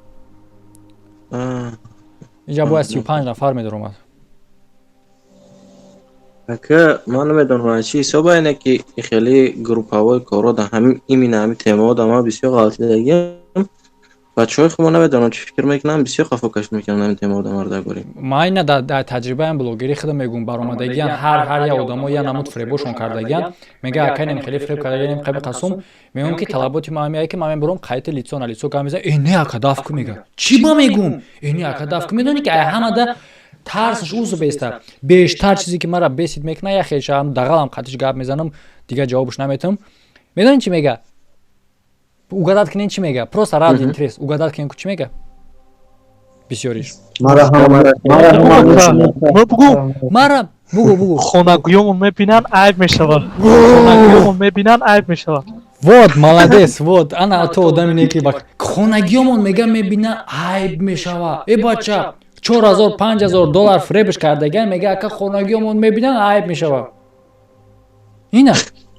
[SPEAKER 1] Инҷа бояд 35 нафар медаромад.
[SPEAKER 9] Ака, ман намедонам, чӣ ҳисоба ине, ки хеле группаҳои корро дар ҳамин, именно ҳамин темаҳо дар ман бисёр ғалтидагиам. Бачаҳои худ, мо намедонам, чӣ фикр мекунам, бисёр хафо кашид мекунам ҳамин темаҳо дар мардагорӣ.
[SPEAKER 1] Ман ина дар таҷрибаам блогерӣ худам мегӯм, баромадагиан ҳар як одамо я намуд фиребошон кардагиан. Мега, акайнем, хеле фиреб кардагианем, қаби қасум мегӯм, ки талаботи ма ҳамияе, ки ман мебурам қайти лицо на лицо гап мезанам. Э, не, ака, даф ку, мега. Чӣ ба мегӯм? Э, не, ака, даф ку. Медонӣ, ки ай ҳамада тарсаш узу беста бештар чизе ки мара бесид мекуна, я хешам дағалам қатиш гап мезанам, дигар ҷавобаш наметавам. Медонӣ, чӣ мега? Угадать кунен, чӣ мега? Просто ради интерес угадать кунен, чӣ мега бисёриш? Мара бугу, бугу.
[SPEAKER 11] Хонагӯёмон мебинанд, айб мешавад. Хонагӯёмон мебинанд, айб мешавад.
[SPEAKER 1] Вот молодец, вот ана ту одами не, ки хонагиёмон мега, мебина, айб мешава. Э, бача, 4000, 5000 доллар фиребш кардаган, мега, ака, хонагиёмон мебинанд, айб мешава. Ина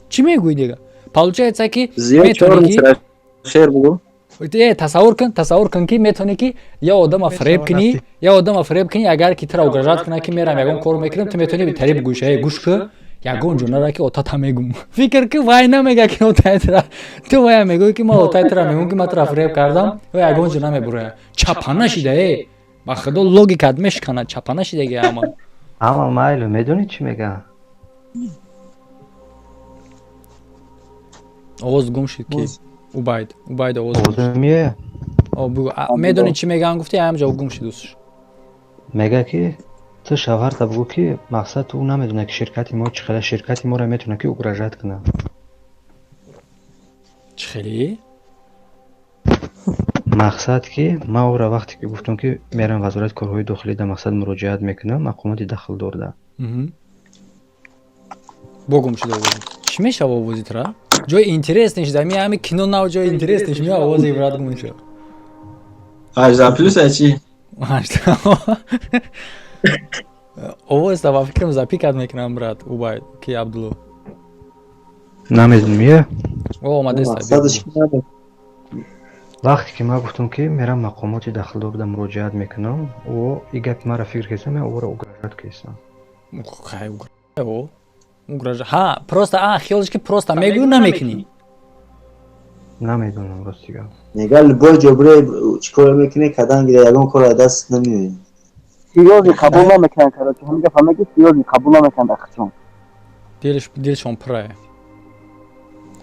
[SPEAKER 1] чӣ мегӯӣ дига? Получается, ки метавонӣ ки
[SPEAKER 9] Шер бугу.
[SPEAKER 1] Э, тасаввур кун, тасаввур кун, ки метавонӣ, ки я одама фиреб кунӣ, я одама фиреб кунӣ. Агар ки тура угрожать кунад, ки мерам, ягон кор мекунам, ту метавонӣ тари бигӯӣ: э, гӯш ку, ягон ҷо нара, ки отата мегум. Фикр ки, вай намега, ки отаи тура, ту вая мегӯӣ, ки ман отаи тура мегум, ки ман тура фиреб кардам. Ва ягон ҷо намебуроя. Чапана шида, э, ба худо, логикат мешиканад. Чапана шидаги ҳама.
[SPEAKER 5] Ама майлу, медонӣ, чӣ мега?
[SPEAKER 1] Овоз гум шид. Ки Убайд, Убайд, овоз.
[SPEAKER 5] Овозмие.
[SPEAKER 1] Медонӣ, чӣ меган, гуфти, ҳамҷо гум шид усш.
[SPEAKER 5] Мега, ки ту шавҳарта бугӯ, ки мақсад ӯ намедонад, ки ширкати мо чӣ хела, ширкати моро метавонад, ки угрожать кунад.
[SPEAKER 1] Чӣ хеле?
[SPEAKER 5] Мақсад ки ман ӯро вақте ки гуфтам, ки мерам вазорати корҳои дохилӣ, дар мақсад муроҷиат мекунам мақомоти дахлдорда.
[SPEAKER 1] Бо гум шуда овоз. Чӣ мешава овози тура? Ҷои интересный шуда ми, ҳами кино нав, ҷои интересный ми, овози ибрат гум шуд.
[SPEAKER 9] 18 плюс а чӣ?
[SPEAKER 1] Овоз ба фикрам запикать мекунам, брат Убайд, ки Абдулло.
[SPEAKER 5] Намедонам, е.
[SPEAKER 1] О, омадеста.
[SPEAKER 5] Вақте ки ман гуфтам, ки мерам мақомоти дахлдорда муроҷиат мекунам, ӯ и гапи маро фикр кесам, ман ӯро угрожать кесам.
[SPEAKER 1] Ҳа, просто а хиёлш, ки просто мегӯ, намекунӣ.
[SPEAKER 5] Намедонам, рости гап.
[SPEAKER 7] Мега, любой ҷо бире, чӣ кор мекунӣ, кадан гира, ягон кор аз даст намеояд.
[SPEAKER 8] Серьёзно қабул намекунанд, короче, ҳамин гапа меги, серьёзно қабул намекунанд ахчон.
[SPEAKER 1] Дилшон пурае.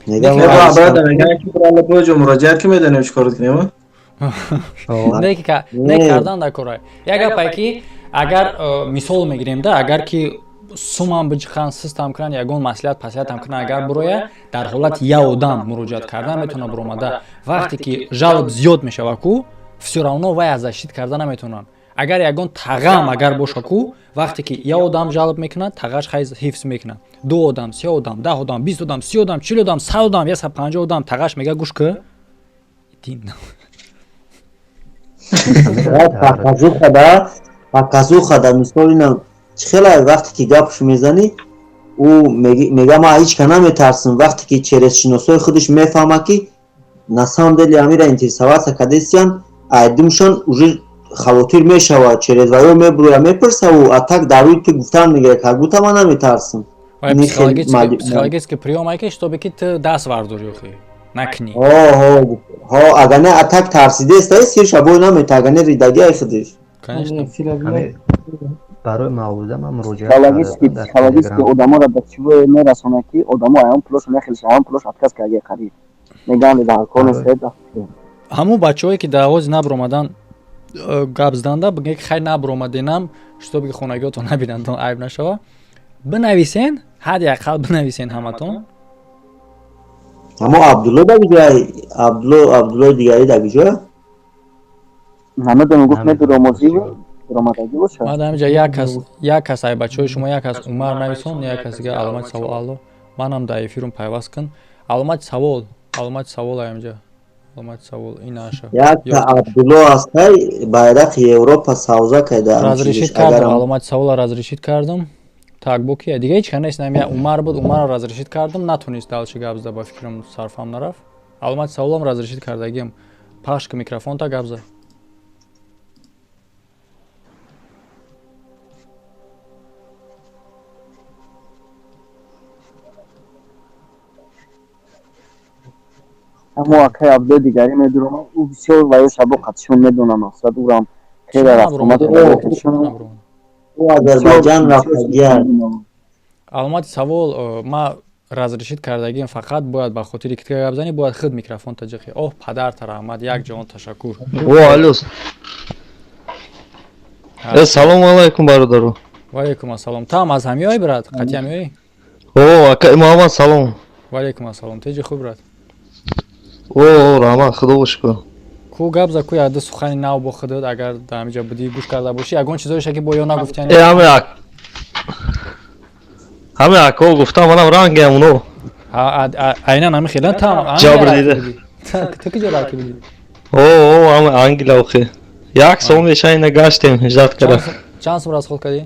[SPEAKER 9] Любой ҷо муроҷиат ки, медонем, чӣ кор кунем.
[SPEAKER 1] Не кардан дар кора. Як гапае, ки агар мисол мегирем да, агар ки сумам биҷихан, систам кунанд, ягон маслиҳат паслиҳатам кунанд, агар буроя, дар ҳолати як одам муроҷиат кардан метавонад буромада. Вақте ки жалоб зиёд мешава ку, всё равно вай аз защит карда наметавонанд. Агар ягон тағам агар боша ку, вақте ки як одам жалоб мекунад, тағаш хай ҳифз мекунад. Ду одам, се одам, 10 одам, 20 одам, 30 одам, 40 одам, 100 одам, 150 одам, тағаш мега: гӯш ку, дин.
[SPEAKER 7] Показуха да, мисол, ина хеле вақте ки гапш мезанӣ, ӯ мега: ман ҳеч ка наметарсам. Вақте ки через шиносои худаш мефаҳмад, ки на самом деле амира интересоваться кадесиян, айдимшон уже хавотир мешавад, через ваё мебуроя, мепурсаву, а так дар рӯи ту гуфтан мегирад, как будто ман наметарсам.
[SPEAKER 1] Психологический приём ай, ки чтобы ки ту даст вардорӣ, охи накунӣ.
[SPEAKER 7] Ҳо, агар не, а так тарсидеста, сирша бой намета, агар не, ридаги ай худиш.
[SPEAKER 1] Конечно.
[SPEAKER 5] Барои мавлуда ман муроҷиат.
[SPEAKER 8] Психологически одаморо ба чиво мерасонад, ки одамо аён пулошо мехелиш, аён пулош отказ карда, қариб мегӯянд, дар кор нест.
[SPEAKER 1] Ҳамун бачаҳое, ки дар овози набуромадан, гап заданда, бигӯяд, ки хай, набуромаденам, чтобы ки хонагиҳотон набинанд, айб нашава. Бинависен, ҳадди ақал бинависен ҳаматон.
[SPEAKER 7] Ҳамо Абдулло да куҷоай? Абдулло, Абдуллои дигари да куҷоя?
[SPEAKER 8] Намедонам, гуфт медуромозӣ, дуромадагӣ бошад.
[SPEAKER 1] Ман дар ҳаминҷа як кас, як кас, ай бачаҳои шумо як кас Умар нависон, як кас дига аломати савол. Алло, манам дар эфирум пайваст кун. Аломати савол, аломати савол, ай ҳаминҷа аломати савол ин аша.
[SPEAKER 7] Якта Абдулло ҳастай, байрақи Европа савза кайда.
[SPEAKER 1] Разрешить кардам, аломати савола разрешить кардам. Так, бо кия дига? Ҳеч ка нест. Намя Умар буд, Умарро разрешить кардам, натонист дальше гап зада, ба фикрам сарфам нарафт. Аломати саволам разрешить кардагиам. Пахш ки микрофонта, гап зад.
[SPEAKER 8] Ҳамо акай Абдуллои дигарӣ медуромад, ӯ бисёр ваё шабо қатишон медонам, мақсад ӯрам хеле рафтомад.
[SPEAKER 7] Ӯ Озарбойҷан рафтагия.
[SPEAKER 1] Аломати савол ма разрешить кардагиам, фақат бояд ба хотири ки гап занӣ, бояд худ микрофон таҷиқи. Оҳ, падарта раҳмат, як ҷаҳон ташаккур.
[SPEAKER 6] О, алло, салому алайкум, бародаро.
[SPEAKER 1] Ваалайкум ассалом. Таам аз ҳамиёй, брат, қати ҳамиёй?
[SPEAKER 6] О, акай Муҳаммад, салом.
[SPEAKER 1] Ваалайкум ассалом, теҷи хуб, брат?
[SPEAKER 6] О, раҳмат, худо шукр.
[SPEAKER 1] Ку гап за, ку яду сухани нав бо худат, агар дар ҳамиҷа будӣ, гӯш карда бошӣ, ягон чизоеша ки бо ё нагуфтиян.
[SPEAKER 6] Э, ҳаме ако гуфтам, манам рангиам уно.
[SPEAKER 1] Айнан ҳами хелан там.
[SPEAKER 6] Ҷабр дида.
[SPEAKER 1] Ту киҷо рафти будӣ?
[SPEAKER 6] О, ҳаме Англия охи. Як сол меша ина гаштем, ҳиҷрат кара.
[SPEAKER 1] Чанд сум расход кардӣ?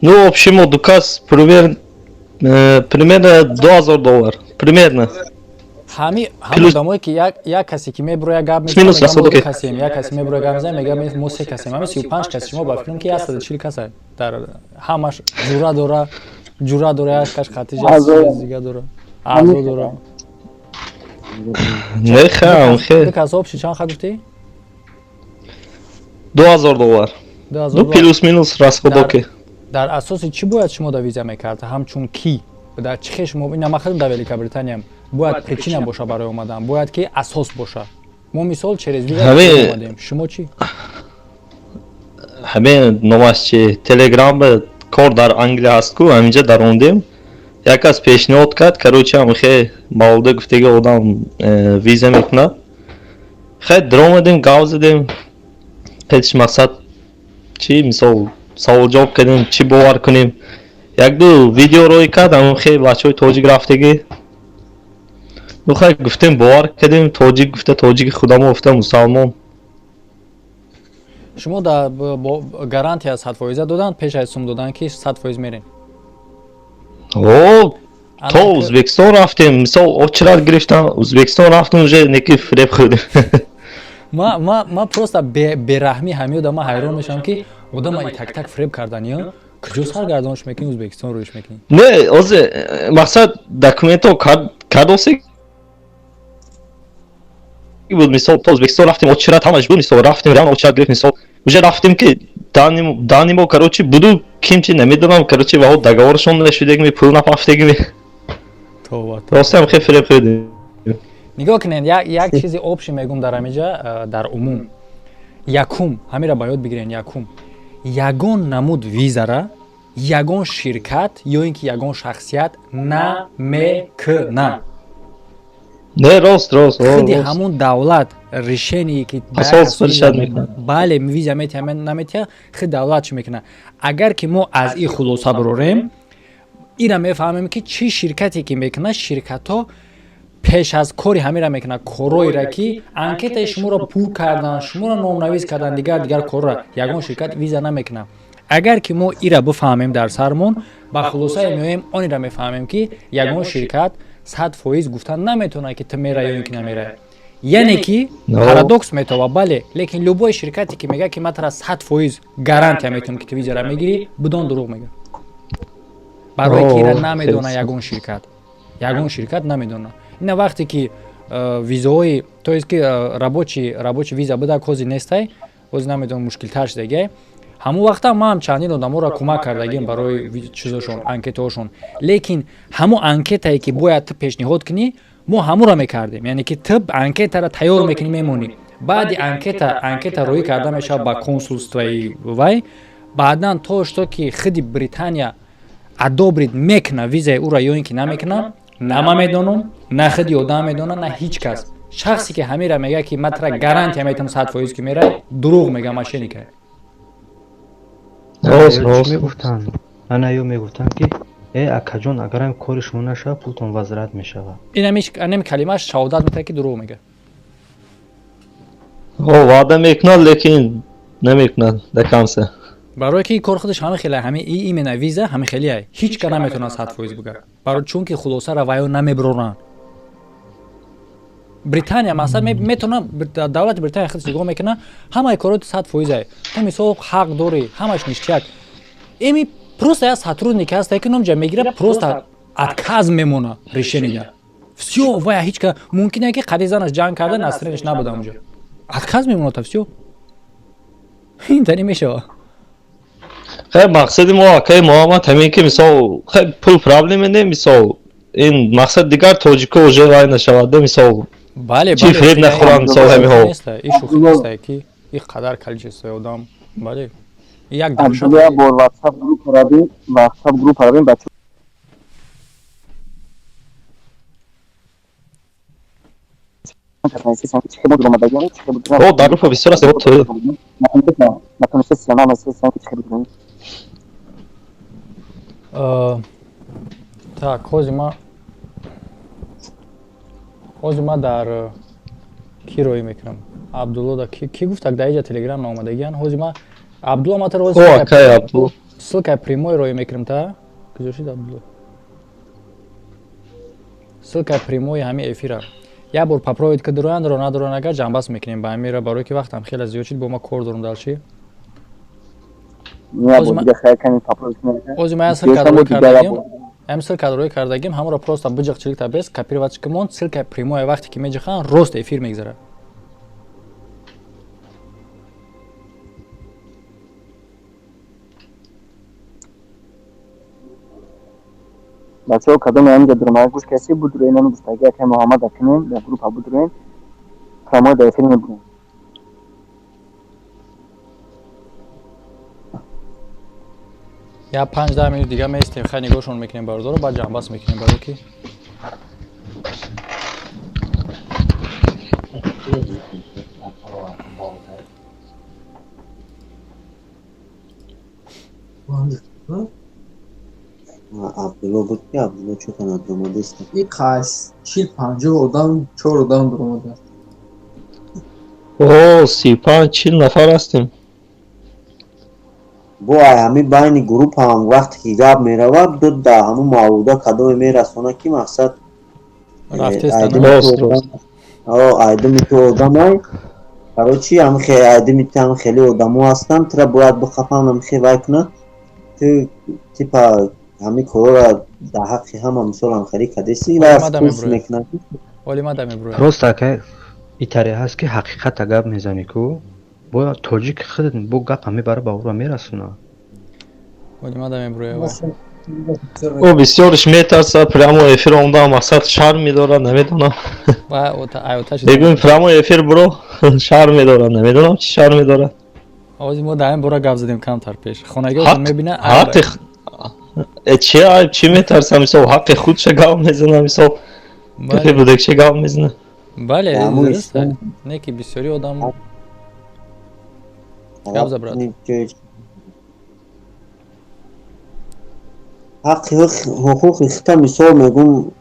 [SPEAKER 6] Ну, общем, ду кас примерно 2000 доллар. Примерно.
[SPEAKER 1] Ҳами одамое ки як касе ки мебуроя гап мезанад, касем, як касе мебуроя гап мезанад, мега мо се касем, ҳами 35 кас шумо, ба фикрам ки 140 каса дар ҳамаш ҷура дора, ҷура дора, як каш хатиҷа дига дора, аъзо дора.
[SPEAKER 6] Не, хам хе.
[SPEAKER 1] Ду кас общий чанд ха гуфтӣ?
[SPEAKER 6] 2000 доллар. Ну, плюс минус расходоки.
[SPEAKER 1] Дар асоси чӣ бояд шумо да виза мекард? Ҳамчун ки дар чӣ хеш мо ина махадам дар Великобритания бояд причина боша барои омадан, бояд ки асос боша. Мо мисол через виза омадем, шумо чӣ?
[SPEAKER 6] Ҳамин номаш чи, Телеграм кор дар Англия ҳаст ку, ҳаминҷа дарондем, як кас пешниҳод кард, короче, ҳамихе Мавлуда гуфтеги одам виза мекунад. Хай, даромадем, гав задем, ҳеч мақсад чи, мисол, савол-ҷавоб кардем, чӣ бовар кунем, якду видео рӯй кард, ҳамихе бачаҳои тоҷик рафтагӣ. Ну хай, гуфтем, бовар кардем, тоҷик гуфта, тоҷики худамо гуфта, мусалмон.
[SPEAKER 1] Шумо да гарантия 100 фоиза доданд пеш аз сум додан, ки 100% мерем?
[SPEAKER 6] О, то Ӯзбекистон рафтем, мисол, очрат гирифтам, Ӯзбекистон рафтем, уже неки фиреб хӯрдем.
[SPEAKER 1] Ма просто бераҳмӣ ҳами одама ҳайрон мешавам, ки одама и так так фиреб кардани, куҷо саргардонш мекунӣ, Ӯзбекистон рӯиш мекунӣ?
[SPEAKER 6] Не, озе мақсад документҳо кардосе буд, мисол, то Ӯзбекистон рафтем, очрат ҳамаш буд, мисол, рафтем, реально очрат гирифт, мисол, уже рафтем ки данимо, короче, буду ким чи намедонам, короче, ваҳо договоршон нашудагими, пул напафтагими. Ростам хеле фиреб хӯрдем.
[SPEAKER 1] Нигоҳ кунед, як чизи общий мегум дар ҳамиҷа, дар умум. Якум, ҳамира ба ёд бигирен: якум, ягон намуд визара ягон ширкат ё ин ки ягон шахсият намекунад.
[SPEAKER 6] Не, рост, рост.
[SPEAKER 1] Худи ҳамун давлат решение ки бале, виза метиҳа, наметиҳа, худ давлат чӣ мекунад. Агар ки мо аз ин хулоса бирорем, ира мефаҳмем, ки чӣ ширкате ки мекунад, ширкатҳо пеш аз кори ҳамира мекунад, корҳоеро ки анкетаи шуморо пур кардан, шуморо номнавис кардан, дигар дигар корро ягон ширкат виза намекунад. Агар ки мо ира бифаҳмем дар сармон, ба хулосае меоем, онира мефаҳмем, ки ягон ширкат 100% гуфтан наметавонад, ки ту мера ё ин ки намера. Яъне ки парадокс метобад, бале, лекин любой ширкате ки мегӯяд, ки ман тара 100% гарантия метавонам, ки ту визара мегирӣ, бидон, дурӯғ мегӯяд, барое ки ира намедонад ягон ширкат, ягон ширкат намедонад. Ина вақте ки визаҳои, то есть ки рабочий виза буда, кози нестай, боз намедонам, мушкилтар шудагиай. Ҳамон вақта ман чандин одаморо кӯмак кардагим барои чизошон, анкетаҳошон, лекин ҳамон анкетае ки бояд ту пешниҳод кунӣ, мо ҳамонро мекардем. Яъне ки ту анкетаро тайёр мекунӣ, мемонӣ, баъди анкета анкета роӣ карда мешавад ба консулствои вай, баъдан то что ки худи Британия. Одобрить мекуна визаи ӯра ё ин ки намекуна, на ман медонам, на худи одам медона, на ҳеҷ кас. Шахсе ки ҳамира мега, ки ман тра гарантия метам 100%, ки мерай, дурӯғ мега, мошенник а.
[SPEAKER 5] Мегуфтанд, ана ё мегуфтанд, ки э, акаҷон, агарам кори шумо нашавад, пултон возврат мешавад.
[SPEAKER 1] Инами калимааш шаҳодат метаҳад, ки дурӯғ мега.
[SPEAKER 6] Ваъда мекунад, лекин намекунад до конца.
[SPEAKER 1] Барое ки кор худаш ҳама хеле, ҳами именно виза ҳами хеле ҳеҷ ка наметавонад 100% буга, барои чунки хулосаро ваё намеброранд. Британия масалан метавона, давлати Британия худаш нигоҳ мекунад, ҳамаи короти 100%-ае, ту мисол ҳақ дорӣ, ҳамаш ништяк. Эми просто як сотрудник ҳаста, ки номҷа мегира, просто отказ мемона решения, всё. Вая ҳеҷ ка мумкин ки қади занаш ҷанг карда, настроение ш набуда, онҷо отказ мемонад, всё, ин мешава.
[SPEAKER 6] Хай, мақсади мо, акаи Муҳаммад, ҳамин ки мисол, хай, пул проблема не, мисол, ин мақсад дигар тоҷико уже вай нашавад, мисол.
[SPEAKER 1] Бале.
[SPEAKER 6] Чи фиреб нахӯранд, мисол, ҳамиҳо.
[SPEAKER 1] И шӯхӣ неста, ки и қадар количество одам, бале, як
[SPEAKER 8] Абдулла, бор WhatsApp группа равем, WhatsApp группа равем, бача.
[SPEAKER 6] О, дар группа бисёр аст.
[SPEAKER 8] Натонисте, чихе.
[SPEAKER 1] Так, ҳозир ма дар ки роӣ мекунам? Абдулло да ки гуфт, так, дар иҷа Телеграм наомадагиян. Ҳозир ма Абдулло матар.
[SPEAKER 6] Акай Абдулло.
[SPEAKER 1] Ссылка прямой роӣ мекунам. Та куҷо шид Абдулло? Ссылка прямой ҳами эфира як бор попробовать ки дуроянд ро надоранд, агар ҷамъбаст мекунем ба ҳамира, барое ки вақтам хеле зиёд шид, бо ма кор дорам дальше. Ҳозир ма як ссылка роӣ кардагим, ҳам ссылка роӣ кардагим, ҳамаро просто биҷиқ чиликта бес копировать кимон. Ссылка прямой вақте ки меҷихан, рост эфир мегзарад.
[SPEAKER 8] Бачаҳо, кадоме ҳаминҷа дуромада гӯш каси, будроен, ами гуфтаги акай Муҳаммад акунем, дар группа будроен, прямой дар эфир мебурем.
[SPEAKER 1] Як 5-10 минут дига меистем, хай, нигоҳшон мекунем бародаро, баъд ҷамъбаст мекунем, баро ки
[SPEAKER 7] Абдулло буд ки Абдулло чӯта надуромадест.
[SPEAKER 10] И қайс 40-50 одам, чор одам дуромадааст.
[SPEAKER 6] О, 35-40 нафар ҳастем.
[SPEAKER 7] Бо ай ҳамин байни группаам вақте ки гап меравад, ду да ҳамун мавлуда кадоме мерасонад, ки мақсад айдими ту одамай, короче, айдими ту ҳам хеле одамо ҳастанд, тура бояд бихапанд, ҳамхе вай кунад, ту типа ҳамин корора дар ҳаққи ҳама, мисол, ҳамхелӣ кадеси ва курс мекунад.
[SPEAKER 5] Просто, акай, итаре ҳаст, ки ҳақиқата гап мезанӣ ку, бояд тоҷик худ бо гапа мебара, ба ӯро мерасонад.
[SPEAKER 6] Ӯ бисёрш метарсад прямо эфир омда, мақсад шарм медорад, намедонам. Мегӯем, прямо эфир буро, шарм медорад, намедонам, чӣ шарм медорад.
[SPEAKER 1] Ҳозир мо дар ин бора гап задем камтар пеш, хонагиҳотон мебина.
[SPEAKER 6] Ҳаққи чи айб, чӣ метарсам? Мисол, ҳаққи худша гап мезанам, мисол, гапи будакча гап мезанам.
[SPEAKER 1] Бале, дуруст, не ки бисёри одам гап за, брат.
[SPEAKER 7] Ҳаққи ҳуқуқи хита, мисол, мегум,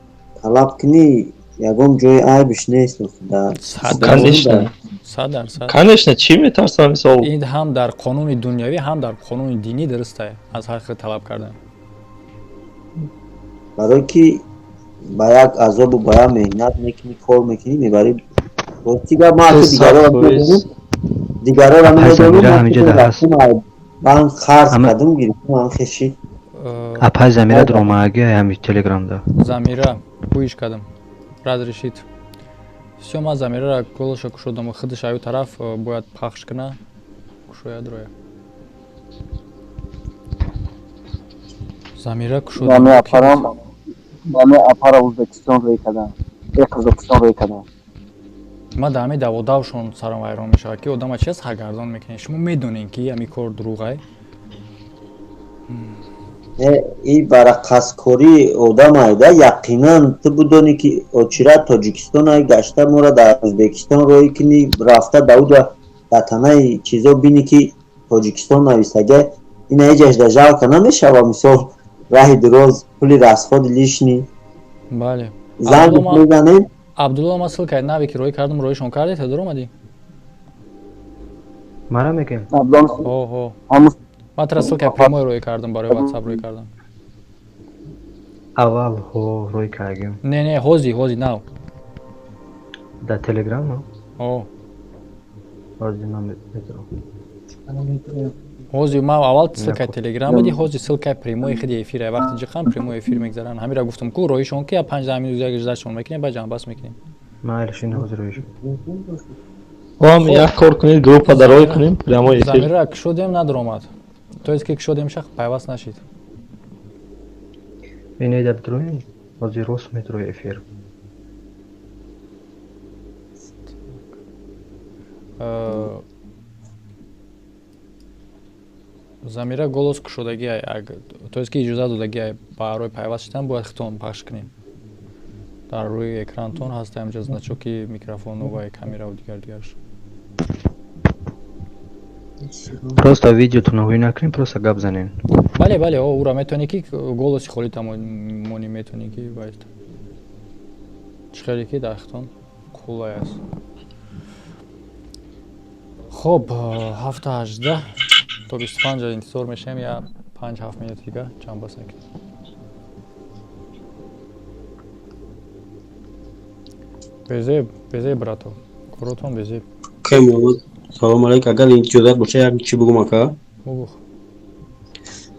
[SPEAKER 7] талаб кунӣ, ягон ҷои айбиш нест.
[SPEAKER 6] Конечно, конечно, чӣ метарсам, мисол?
[SPEAKER 1] Ин ҳам дар қонуни дунявӣ, ҳам дар қонуни динӣ дуруста, аз ҳаққи талаб кардан.
[SPEAKER 7] Барое ки ба як азобу ба як меҳнат мекунӣ, кор мекунӣ, мебарӣ. Рости гап, ман дигарора намедонам, ман қарз кардам, гирифтам, ам хеши.
[SPEAKER 5] Апай Замира дуромаги ҳами Телеграмда.
[SPEAKER 1] Замира гӯиш кардам, разрешит, всё. Ман Замирара голоша кушодам, худаш аю тараф бояд пахш куна, кушояд роя. Замира кушодам.
[SPEAKER 8] Мами апара Ӯзбекистон рӯй кардам, э, Қазоқистон рӯй кардам.
[SPEAKER 1] Ман дар ҳамин даводавшон сарам вайрон мешавад, ки одама чи аст, ҳагардон мекунед, шумо медонед, ки ҳамин кор дурӯғай.
[SPEAKER 7] И барақаскории одам айда, яқинан ту будонӣ ки очира Тоҷикистон ай гашта, мора дар Ӯзбекистон роҳӣ кунӣ, рафта дауда дар танаи чизо бинӣ ки Тоҷикистон нависага, ина ҳеҷашда жалко намешава, мисол, раҳи дуроз, пули расходи лишний.
[SPEAKER 1] Бале.
[SPEAKER 7] Занг мезанем.
[SPEAKER 1] Абдулло, ман ссылкаи наве ки роҳӣ кардам, роҳишон кардед, ҳазор омадӣ?
[SPEAKER 5] Мара мегӯем?
[SPEAKER 1] Ҳо, ман тара ссылкаи прямой роҳӣ кардам, барои WhatsApp роҳӣ кардам.
[SPEAKER 5] Аввал ҳо рӯй кардем.
[SPEAKER 1] Не, не, ҳози нав.
[SPEAKER 5] Дар Телеграм?
[SPEAKER 1] Ҳо.
[SPEAKER 5] Ҳози ман медорам.
[SPEAKER 1] Ҳози ман аввал ссылкаи Телеграм буди, ҳози ссылкаи прямои худи эфира. Вақти ҷиқан прямой эфир мегзаранд. Ҳамира гуфтам ку роҳишон ки я 5 минут як ждашон мекунем, баъд ҷамъбаст мекунем.
[SPEAKER 5] Майлиш, ин ҳозир роҳиш.
[SPEAKER 6] Ҳам як кор кунед, группа дарой кунем, прямой эфир.
[SPEAKER 1] Замира кушодем, надаромад, то есть ки кушодем, шах пайваст нашид.
[SPEAKER 5] Инеда бидроем, ҳозир рост медрои эфир.
[SPEAKER 1] Замира голос кушодагиай, то есть ки иҷоза додагиай барои пайваст шудан, бояд хитон пахш кунем. Дар рӯи экрантон ҳаст ҳамҷа значоки микрофону ва камераву дигар дигарш.
[SPEAKER 5] Просто видеотонро ҳуй накунем, просто гап занем.
[SPEAKER 1] Бале, бале, о, ура метавонӣ ки голоси холӣ тамонӣ, метавонӣ ки байст, чӣ хеле ки дар хитон қулай аст. Хоб, 7:18, то 25 интизор мешавем, я 5-7 минути дига ҷамъбаст мекунем. Безеб, безеб, брато, коротон безеб.
[SPEAKER 12] Салом алейк, агар иҷозат боша, як чӣ бугум, ака.
[SPEAKER 1] Бугух.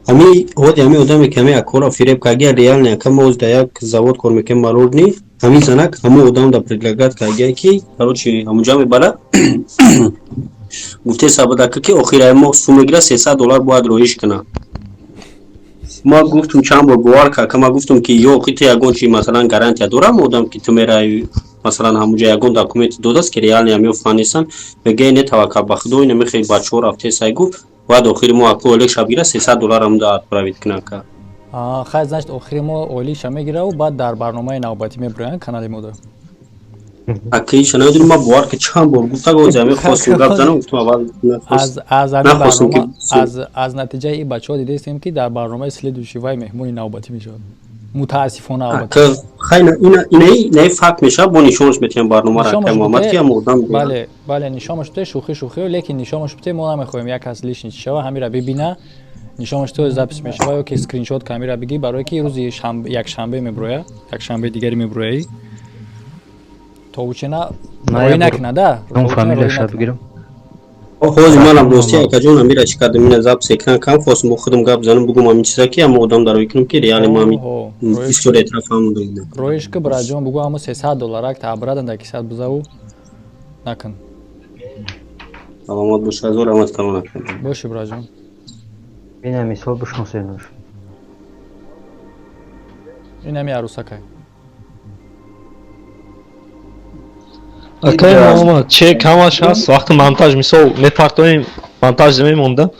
[SPEAKER 12] Ами ҳоди ҳами одаме ки ҳами акора фиреб кардия, реально, ака, мо дар як завод кор мекунем марорни, ҳамин занак ҳамон одам да предлагать кардия ки, короче, ҳамунҷа мебара, гуфте сабад, ака, ки охираи моҳ сум мегира, 300 доллар бояд роҳиш кунад. Ма гуфтум чанд бор, бовар кар, ка ма гуфтум ки ё охи ту ягон чи, масалан, гарантия дорам, одам ки ту мераи, масалан, ҳамунҷа ягон документи додааст ки реально ҳамиё фан нестанд. Мегӯяй, не, таваккал ба худо, ина мехоҳи бачаҳо рафте сай, гуфт, бояд охири моҳ аку ойликша бигира, 300 доллар ҳамда отправить кунад, ка.
[SPEAKER 1] Хай, значит, охири моҳ ойликша мегираву баъд дар барномаи навбатӣ мебироянд канали мода.
[SPEAKER 12] Акиша намедонам, ма бовар ки чанд бор гуфта, гози ҳами хостум гап занам, гуфтум аввал.
[SPEAKER 1] Аз натиҷаи ин бачаҳо дидастем ки дар барномаи следующий вай меҳмони навбатӣ мешавад, мутаассифона, албатта.
[SPEAKER 12] Хай, инаи факт мешавад, бо нишонаш метиҳам барномаро, ака Муҳаммад, ки ам одам.
[SPEAKER 1] Бале, бале, нишонаш бите, шӯхӣ шӯхӣ, лекин нишонаш бите, мо намехоҳем як кас лишний шава, ҳамира бибина, нишонаш то запись мешава ё ки скриншот камера бигӣ, барое ки рӯзи якшанбе меброя, якшанбе дигаре меброяи то учена роӣ накунада.
[SPEAKER 5] Фамилияша бигирам.
[SPEAKER 12] Ҳозир манам рости, акаҷон, амира чӣ кардам, ина запись экран кам хостум, бо худам гап занам, бугум ҳамин чиза ки ҳама одам дарои кунам ки реально ма ҳамин история тараф фаҳмондам.
[SPEAKER 1] Роиш ки, браҷон, бугу ҳамо 300 долларак таабрадан дар кисат бизаву накун.
[SPEAKER 12] Саломат бош, ҳазор раҳмат, калон.
[SPEAKER 1] Боши, браҷон.
[SPEAKER 5] Ина мисол бишносенуш.
[SPEAKER 1] Инами арӯсакай.
[SPEAKER 6] Акай Муҳаммад, чек ҳамаш ҳаст, вақти монтаж, мисол, мепартоем, монтаж намемонда.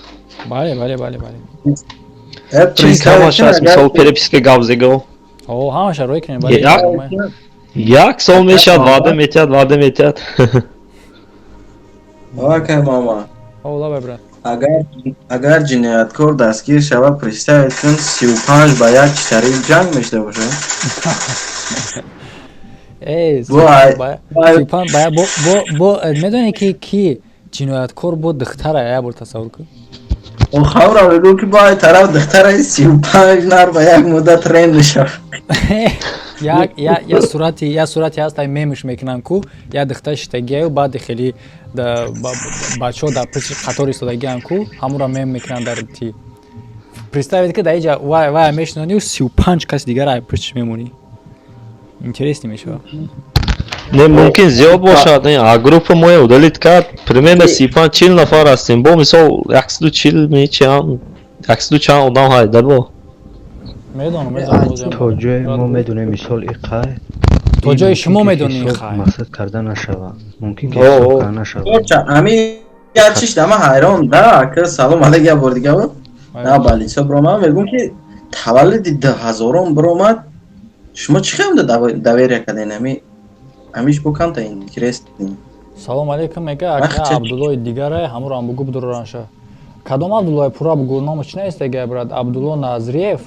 [SPEAKER 1] Бале, бале, бале, бале.
[SPEAKER 6] Чек ҳамаш ҳаст, мисол, переписка, гап зего.
[SPEAKER 1] О, ҳамаша рӯй кунем, бале.
[SPEAKER 6] Як сол мешавад, ваъда метиҳад, ваъда метиҳад.
[SPEAKER 9] Акай Муҳаммад.
[SPEAKER 1] О, лабай, брат.
[SPEAKER 9] Агар ҷинояткор дастгир шавад, представить кун, 35 ба 1 чӣ тариқ ҷанг мешуда бошад.
[SPEAKER 1] Эй, бо медонӣ ки ҷинояткор бо духтара, як бор тасаввур кун.
[SPEAKER 9] Хавра мегӯ ки бо ай тараф духтараи 35 нар ба як муддат рен мешавад.
[SPEAKER 1] Як сурати ҳаст, ай мемш мекунанд ку, як духтар шитагиаю, баъди хеле бачаҳо дар пишти қатор истодагианд ку, ҳамонро мем мекунанд дар ти. Представить ки дар иҷа вай мешинонию 35 каси дигар ай пуштиш мемонӣ, интересный мешавад.
[SPEAKER 6] Не, мумкин зиёд бошад, а группа моя удалить кард, примерно 35-40 нафар ҳастем, бо мисол 140 мечиам, яксаду чанд одам ҳайда бо.
[SPEAKER 1] Медонам, медонам.
[SPEAKER 5] То ҷое мо медонем, мисол, иқай.
[SPEAKER 1] То ҷое шумо медонед, иқай.
[SPEAKER 5] Мақсад карда нашава, мумкин ки ҳисоб карда нашава.
[SPEAKER 9] Ами як чиш дама ҳайрон да, ака, салом алейк, як бор дига на балисо бро, ман мегӯм ки Таваллуди 2000-ум биромад, шумо чӣ хел доверия кардем? Ҳамиш бо камта интересный.
[SPEAKER 1] Салом алейкум, мега ака, Абдуллои дигаре ҳамуро ҳам бугӯ, бидуроранша. Кадом Абдуллои? Пурра бугӯ, номаш чӣ нест дега, брат. Абдулло Назриев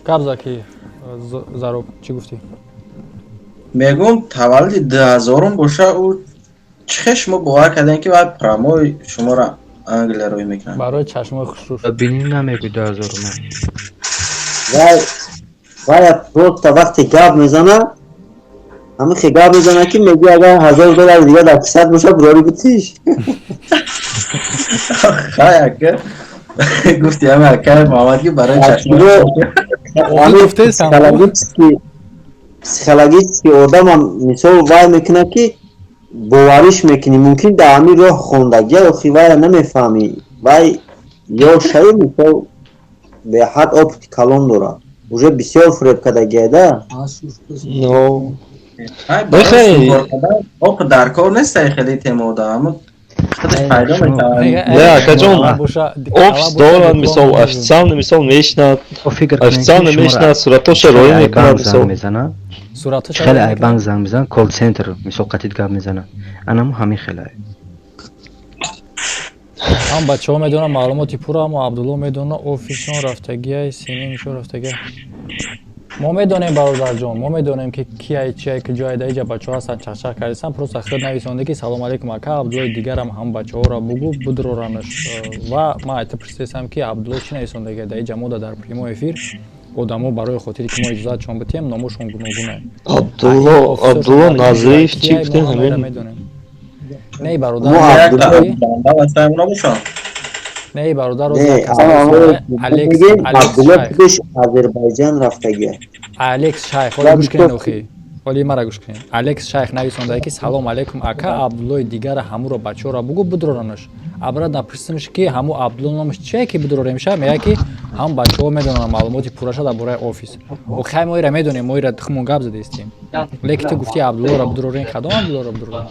[SPEAKER 1] гап за ки Зароб, чӣ гуфтӣ?
[SPEAKER 9] Мегӯм, таваллуди 2000-ум боша, ӯ чӣ хел шумо бовар кардем, ки вай прямой шуморо Англия рӯй мекунад?
[SPEAKER 1] Барои чашмои хушрӯш.
[SPEAKER 5] Бинӣ, намегӯ 2000-ума.
[SPEAKER 7] Вай просто вақте гап мезана, ҳамихе гап мезана, ки мегӯ, агар 1000 доллари дига дар кисат боша, бурори бутиш.
[SPEAKER 9] Хай, ака, гуфти ҳама, акай Муҳаммад, ки барои чашмои
[SPEAKER 7] Психологически одамам мисол вай мекунад, ки бовариш мекунӣ, мумкин дар ҳамин роҳ хондагия, охи вайра намефаҳмӣ. Вай ё шави, мисол, беҳад опыт и калон дорад, уже бисёр фуреб кардагия да.
[SPEAKER 9] Опыт дар кор нест, хеле темода аммо худаш пайдо мешавад.
[SPEAKER 6] Не, акаҷон, офис дорад, мисол, официально, мисол, мешинад, официально мешинад, суратоша роӣ мекунад, мисол.
[SPEAKER 5] Хеле ай банк занг мезанад, колл-центр, мисол, қатид гап мезанад, анаму ҳамин хеле.
[SPEAKER 1] Ҳам бачаҳо медонам маълумоти пурра, аммо Абдулло медона, офисшон рафтагиай, сенимшон рафтагиай. Мо медонем, бародарҷон, мо медонем, ки кияй, чияй, куҷое. Да иҷа бачаҳо ҳастанд, чахчах кардисан. Просто худ нависонде, ки салом алейкум, ака, Абдуллои дигарам ҳам бачаҳоро бугӯ, бидроранаш. Ва ман айта пурсидесам, ки Абдулло чӣ нависондагия да иҷа. Мода дар прямой эфир одамо, барои хотире ки мо иҷозатшон битиҳем, номошон гуногуна.
[SPEAKER 6] Абдулло Назриев чӣ гуфтем, ҳамин.
[SPEAKER 1] Не, бародар, не, бародар.
[SPEAKER 7] Озарбойҷан рафтагия.
[SPEAKER 1] Алекс Шайх, ҳоли гӯш кунед, охи, ҳоли мара гӯш кунед. Алекс Шайх нависонда, ки салом алейкум, ака, Абдуллои дигара ҳамуро бачаҳоро бугӯ, бидроранаш. Абра напурсимш, ки ҳаму Абдулло номаш чие, ки бидроремша. Мега, ки ҳам бачаҳо медонанд маълумоти пурраша дар бораи офис. Охай, мо ира медонем, мо ира хумон гап задаистем, лекин ту гуфти Абдуллоро бидрорем. Кадом Абдуллоро бидрорем?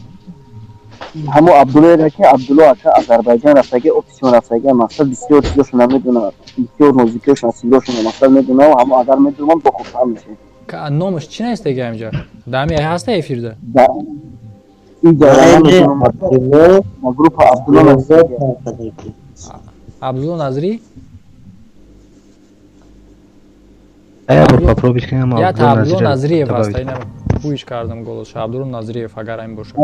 [SPEAKER 8] Ҳамо Абдуллоеро, ки Абдулло, ака, Озарбойҷан рафтаги, офисион рафтаги. Мақсад, бисёр чизошо намедонад, бисёр нозикиёшон, силошон, мақсад, медонав. Ҳамо агар медонам, бо хубтар мешавад.
[SPEAKER 1] Номаш чӣ нест дега? Инҷа дами ҳаста эфирда.
[SPEAKER 8] Группа Абдулло.
[SPEAKER 1] Абдулло Назрӣ.
[SPEAKER 5] Попробуйте.
[SPEAKER 1] Абдулло Назриев аст, гӯиш кардам голоса. Абдулло Назриев, агар ин бошад.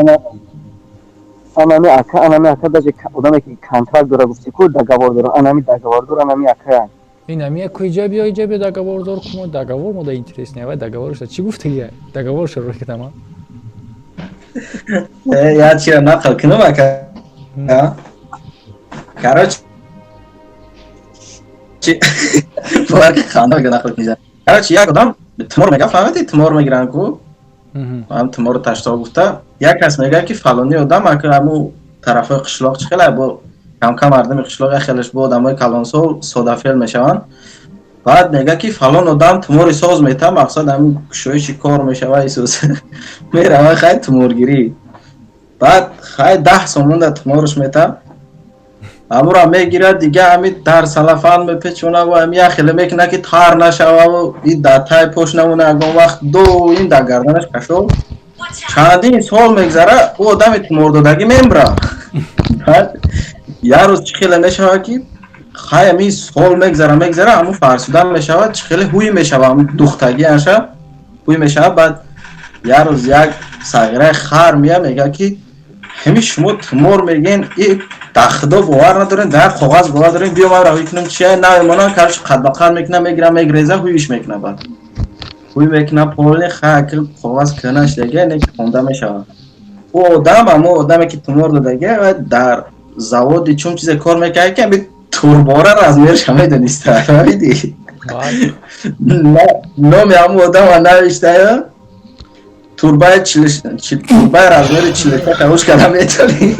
[SPEAKER 8] Анами ака, анами ака, даже одаме ки контракт дора, гуфти ку, договор дора, анами договор дора, анами ака.
[SPEAKER 1] Инами ку, иҷа биё, иҷа биё, договор дор кумо, договор мода интересный. Вай договорша чӣ гуфтагия? Договорша рӯй кардама.
[SPEAKER 9] Я чира нақл кунам, ака? Короче, ханда нақл кунӣ. Короче, як одам тумор мега, фаҳмидӣ, тумор мегиранд ку, ҳам тумору ташто гуфта, як кас мегӯяд, ки фалони одам, ака, ҳаму тарафҳои қишлоқ чӣ хеле бо камкам мардуми қишлоқ хелеш бо одамои калонсол содафел мешаванд. Баъд мегӯяд, ки фалон одам тумори соз мета, мақсад, ҳамин кушоиши кор мешава. Исус мерава, хай, туморгирӣ. Баъд, хай, 10 сомонда туморш мета, ҳамуро мегирад, дига ҳами дар салафан мепечонаву ҳами як хеле мекунад, ки тар нашававу и дар тай пош намона, ягон вақт ду ин дар гарданаш кашол. Чандин сол мегзара, ӯ одами тумордодагӣ мемра. Баъд як рӯз чӣ хеле мешавад, ки хай, ҳами сол мегзара, мегзара, ҳамун фарсуда мешавад, чӣ хеле ҳуй мешава, ҳамун духтагӣ аша ҳуй мешавад. Баъд як рӯз як сағираи хар мея, мегӯяд, ки ҳами шумо тумор мегӯен, и дар худо бовар надорем, дар як коғаз бовар дорем, биё ман равӣ кунам, чия намемонам. Короче, қадбақад мекунам, мегирам, мегреза, ҳуйиш мекунам. Баъд ҳуй мекунам поле, хай, коғаз кӯна шидаги, не, хонда мешавад. Ӯ одам, ҳамо одаме, ки тумор додага, дар заводи чун чизе кор мекард, ки ҳами турбора размерша медониста, фаҳмидӣ? Номи ҳамун одама навиштая, турбаи размери 46 тавуш карда метавонӣ.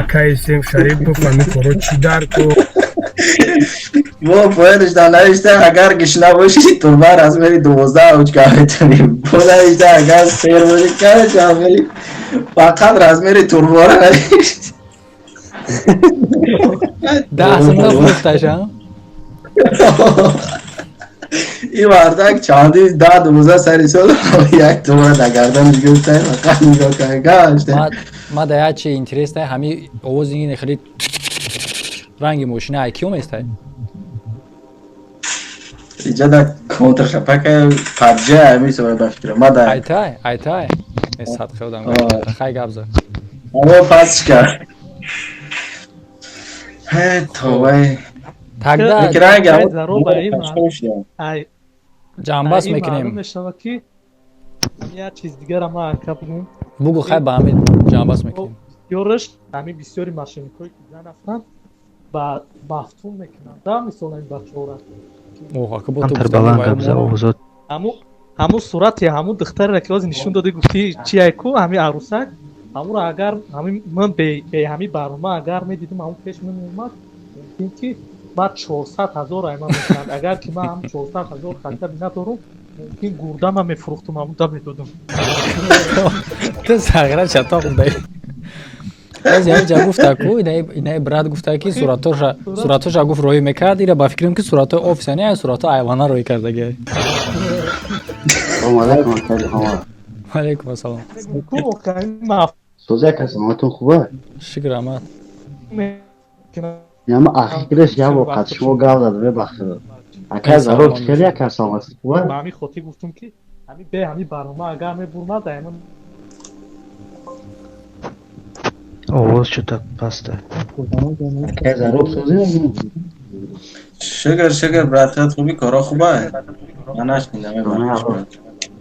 [SPEAKER 2] Акаи Сем Шарипов, ҳами коро чӣ дар ку?
[SPEAKER 9] Бо поёнаш навишта, агар гишна бошӣ, турба размери 12 авҷ карда метавонӣ. Бо навишта, агар сер бошӣ, короче, фақат размери турбора навишт.
[SPEAKER 1] 10 сомона фурӯхташа.
[SPEAKER 13] Ин мардак чанди 10-12 сари сол як туман дар гарданаш гирифта, фақат нигоҳ кард, гашт.
[SPEAKER 1] Ма да як чи интерес дай, ҳами овози ин хеле ранги мошина ай киё местай?
[SPEAKER 13] Иҷа да контршапака пабҷа ҳами ба фикрам. Ма да
[SPEAKER 1] Айтай, айтай. Э, садқи одам. Хай, гап зад.
[SPEAKER 13] Ҳаво пас кард. Ҳе, товай.
[SPEAKER 1] Тогда ҷамъбаст мекунем.
[SPEAKER 11] Мешавад ки як чиз дигара ма ака бигӯм.
[SPEAKER 1] Бугу, хай, ба ҳамин ҷамъбаст мекунем.
[SPEAKER 11] Бисёраш ҳамин бисёри мошенникҳое ки зан ҳастанд, ба мафтун мекунанд да, мисол ҳамин бачаҳора.
[SPEAKER 5] Камтар баланд гап за, овозот.
[SPEAKER 11] Ҳамун сурати ҳамун духтареро ки ҳозир нишон доди, гуфти чи айку, ҳамин арӯсак, ҳамунро агар ҳамин ман бе ҳамин барнома агар медидим, ҳамун пеш меомад, мумкин ки ман 400 000 айман мекунанд. Агар ки ман ҳамун 400 000 хотя бы надорум, мумкин гурдама мефурӯхтум, ҳамун да медодум.
[SPEAKER 1] Ту сағира чатоқ дай. Боз як ҷа гуфта ку инаи брат гуфта ки суратоша гуфт роҳӣ мекард. Ира ба фикрам ки суратҳои офиса не, суратҳои айвана роҳӣ кардаги. Алейкум ассалом.
[SPEAKER 14] Сози, ака, саломатон хуба?
[SPEAKER 1] Шукр, раҳмат.
[SPEAKER 14] Яма ахираш як бор қад шумо гап зад, бебахшид. Ака Зарор, хеле, ака, саломатӣ хуба?
[SPEAKER 11] Ба ҳамин хотир гуфтум ки ҳамин бе ҳамин барнома агар мебурмад айман.
[SPEAKER 5] Овоз чӯ-то паста.
[SPEAKER 14] Ака Зарор, сози?
[SPEAKER 13] Шукр, шукр, брат, хуби, коро хуба? Ман нашнидам.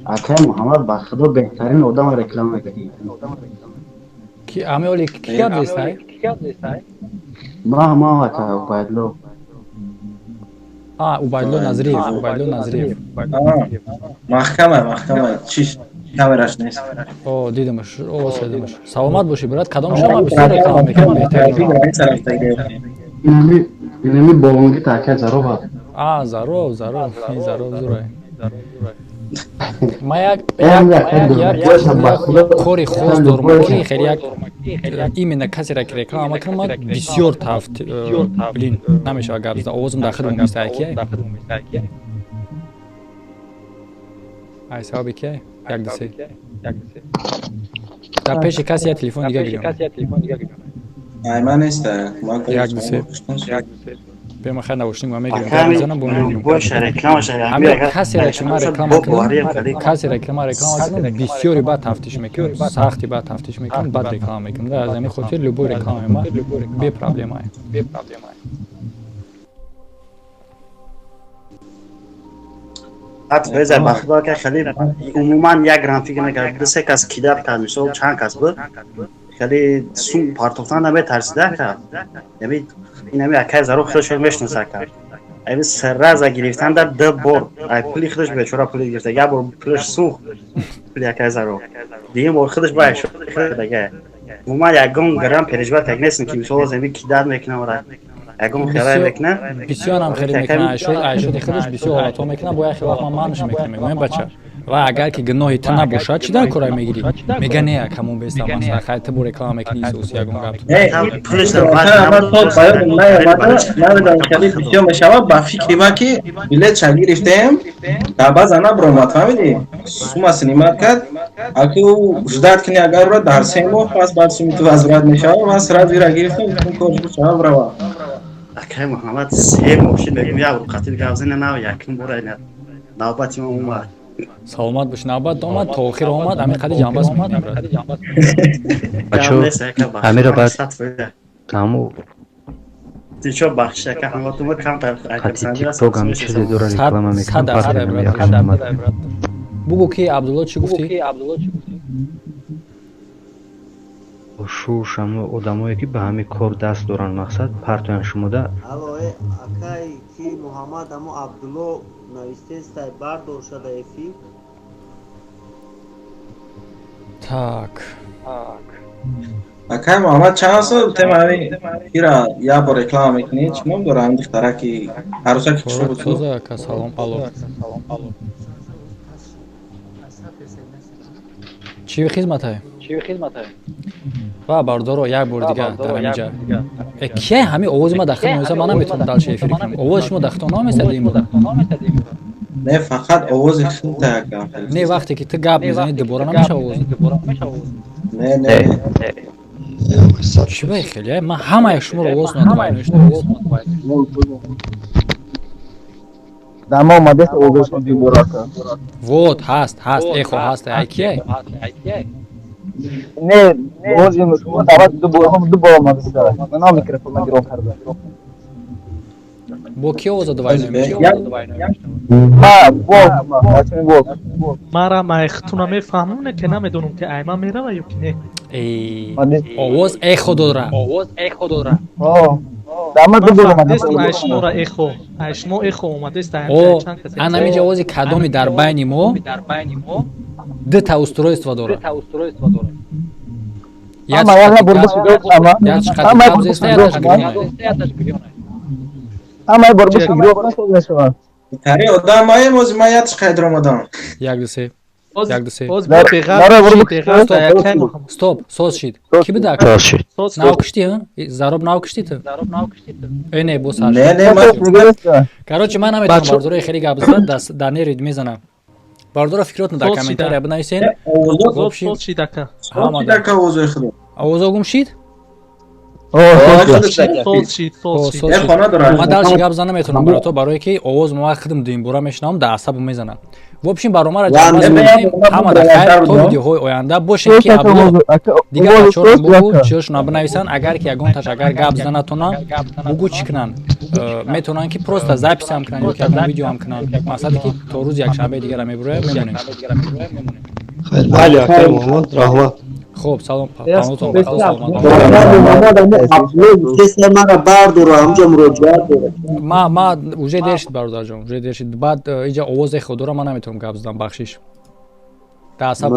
[SPEAKER 14] Ака Муҳаммад, ба худо, беҳтарин одама реклама мекунӣ.
[SPEAKER 1] Ки ами оли ки гап зестай?
[SPEAKER 14] Ма, ака Убайдло.
[SPEAKER 1] А, Убайдло Назриев, Убайдло Назриев.
[SPEAKER 13] Маҳкама, маҳкама, чиш камераш нест.
[SPEAKER 1] О, дидамаш, овоз дидамаш. Саломат бошӣ, брат. Кадом шумо бисёр реклама мекунед, беҳтарин?
[SPEAKER 14] Инами болонги та, ака Заров.
[SPEAKER 1] А, Заров, Заров, ин Заров зурай. Ма як кори хос дорам ки хеле як именно касеро ки реклама кунам, ман бисёр тафт, блин, намешавад гап зада, овозам дар худам местай. Кияй ай сабаби кияй? Як, ду, се, дар пеши касе як телефон дига гирём.
[SPEAKER 13] Ай, ман нест.
[SPEAKER 1] Як, ду, се, бема, хайр, наушник ма мегирем, мезанам бо. Касеро ки ман реклама кунам, касеро ки ман реклама кунам, бисёри баъд тафтиш мекунам, сахти баъд тафтиш мекунам, баъд реклама мекунам. Аз ҳамин хотир любой рекламаи ма бепроблемае.
[SPEAKER 14] Ҳатто ба худо ка хеле умуман як грам фикр накард, ду се кас кидат кард, мисол чанд кас буд, хеле сум партофтан наметарсида ка. Яъне инами акай Зарор худаш мешинаса ка. Ами сразу гирифтан дар ду бор ай пули худаш, бечора пули гирифта, як бор пулаш сӯхт, пули акай Зарор, дуюм бор худаш бай шудага. Умуман ягон грам переживать как нестем ки мисол ами кидат мекунам, ягон хеле мекунам.
[SPEAKER 1] Бисёрам хеле мекунам, айшоди худаш бисёр ҳолатҳо мекунам, бо як хеле вақт ман манш мекунам, мегӯям: бача, ва агар ки гуноҳи ту набошад, чӣ дар кора мегирӣ? Мега: не, ҳамон беста масала, хай, ту бо реклама мекунӣ, исус ягон гап.
[SPEAKER 13] Хеле бисёр мешавад ба фикри ма ки билетша гирифтем, дар баъза набромад, фаҳмидӣ, сума снимать кард, аки ӯ ждать кунӣ, агар ӯра дар 3 моҳ пас баъд суми ту возврат мешавад. Ман сразу ира гирифтам, корш шава, брава.
[SPEAKER 14] Акай Муҳаммад, 3 моҳ шид, мегӯм, як бор қатил гап зана, нав якум бора навбати ма омад.
[SPEAKER 1] Саломат бош, навбат омад, то охир омад. Ҳамин қади ҷамъбаст мекунем, брат.
[SPEAKER 5] Бачо, ҳамира баъд ҳаму
[SPEAKER 14] Чо, бахшиш, ака, ҳаматума камтар.
[SPEAKER 5] Қати тикток ҳами чизе дора, реклама мекунам.
[SPEAKER 1] Бугу ки Абдулло чӣ гуфтӣ?
[SPEAKER 5] Шуш, ҳамо одамое ки ба ҳамин кор даст доранд, мақсад партоян шумода.
[SPEAKER 7] Алло, акай ки Муҳаммад, амо Абдулло навистестай, бардор шада эфир.
[SPEAKER 1] Так.
[SPEAKER 13] Акай Муҳаммад, чанд сол тема ҳами ира як бор реклама мекунӣ, чӣ ном дора ҳамин духтараки арӯсаки чӣ буд?
[SPEAKER 1] Тоза, ака, салом, алло, чӣ хизматае? Ва бардоро, як бор дига дар ҳаминҷа кия ҳамин овози ма дахил меоса, ман наметавонам дальше эфир кунам. Овози шумо дахтон намесад ин бор?
[SPEAKER 13] Не, фақат овози худта, ака.
[SPEAKER 1] Не, вақте ки ту гап мезанӣ, дубора намеша овоз.
[SPEAKER 13] Не, не.
[SPEAKER 1] Чӣ бай хеле ман ҳамаи шуморо овоз надорам.
[SPEAKER 8] Дама омадест овозашон дубора, ака.
[SPEAKER 1] Вот, ҳаст, ҳаст, эхо ҳаст. Ай кия?
[SPEAKER 8] Не, овози шумо даъват ду бор омадест. Ман микрофон гирон карда.
[SPEAKER 1] Бо ки овоза двойной?
[SPEAKER 8] Ма бо.
[SPEAKER 11] Мара майхтуна мефаҳмам, не ки намедонам, ки айма мерава ё ки не.
[SPEAKER 1] Овоз эхо дора.
[SPEAKER 8] Дама ду бор омадест.
[SPEAKER 11] Ай шумора эхо, ай шумо эхо омадест.
[SPEAKER 1] О, анамиҷа овози кадоми дар байни мо дута устройство дорад.
[SPEAKER 8] Ама як бор
[SPEAKER 1] Яташ.
[SPEAKER 8] Ама бор мешавад.
[SPEAKER 13] Тари одам маем, ози ман ятш қайдр омадам.
[SPEAKER 1] Як, ду, се, як, ду, се. Стоп, соз шид. Ки буда? Нав куштӣ, зароб нав куштӣ ту? Э, не, бо сар.
[SPEAKER 13] Не, не.
[SPEAKER 1] Короче, ман наметавонам, бардорои, хеле гап зад, дар нерид мезанам. Бардора, фикротно дар комментария бинависен. Овозо гум шид. Ман дальше гап зан наметавонам, барото, барое ки овоз ма худам дуюмбора мешунавам, дар асабу мезанам. В общем, баромара ҷамъбаст мекунем. Ҳама да хайр, то видеоҳои оянда бошем, ки абло дигар бачаҳоро бугӯ, чиёшона бинависанд. Агар ки ягонташ агар гап занатона, бугӯ, чӣ кунанд? Метавонанд ки просто запись ҳам кунанд ё ки ягон видео ҳам кунанд. Мақсаде ки то рӯзи якшанбеи дигара мебуроям, мемонем.
[SPEAKER 6] Бале, акай Муҳаммад, раҳмат.
[SPEAKER 1] Хуб, салом, паҳнотон бахайр, саломат.
[SPEAKER 7] Мара бардоро, ҳамҷо муроҷиат дорад.
[SPEAKER 1] Ма уже дер шид, бародарҷон, уже дер шид. Баъд иҷа овозе худора, ман наметавонам гап задан, бахшиш. Даасаб.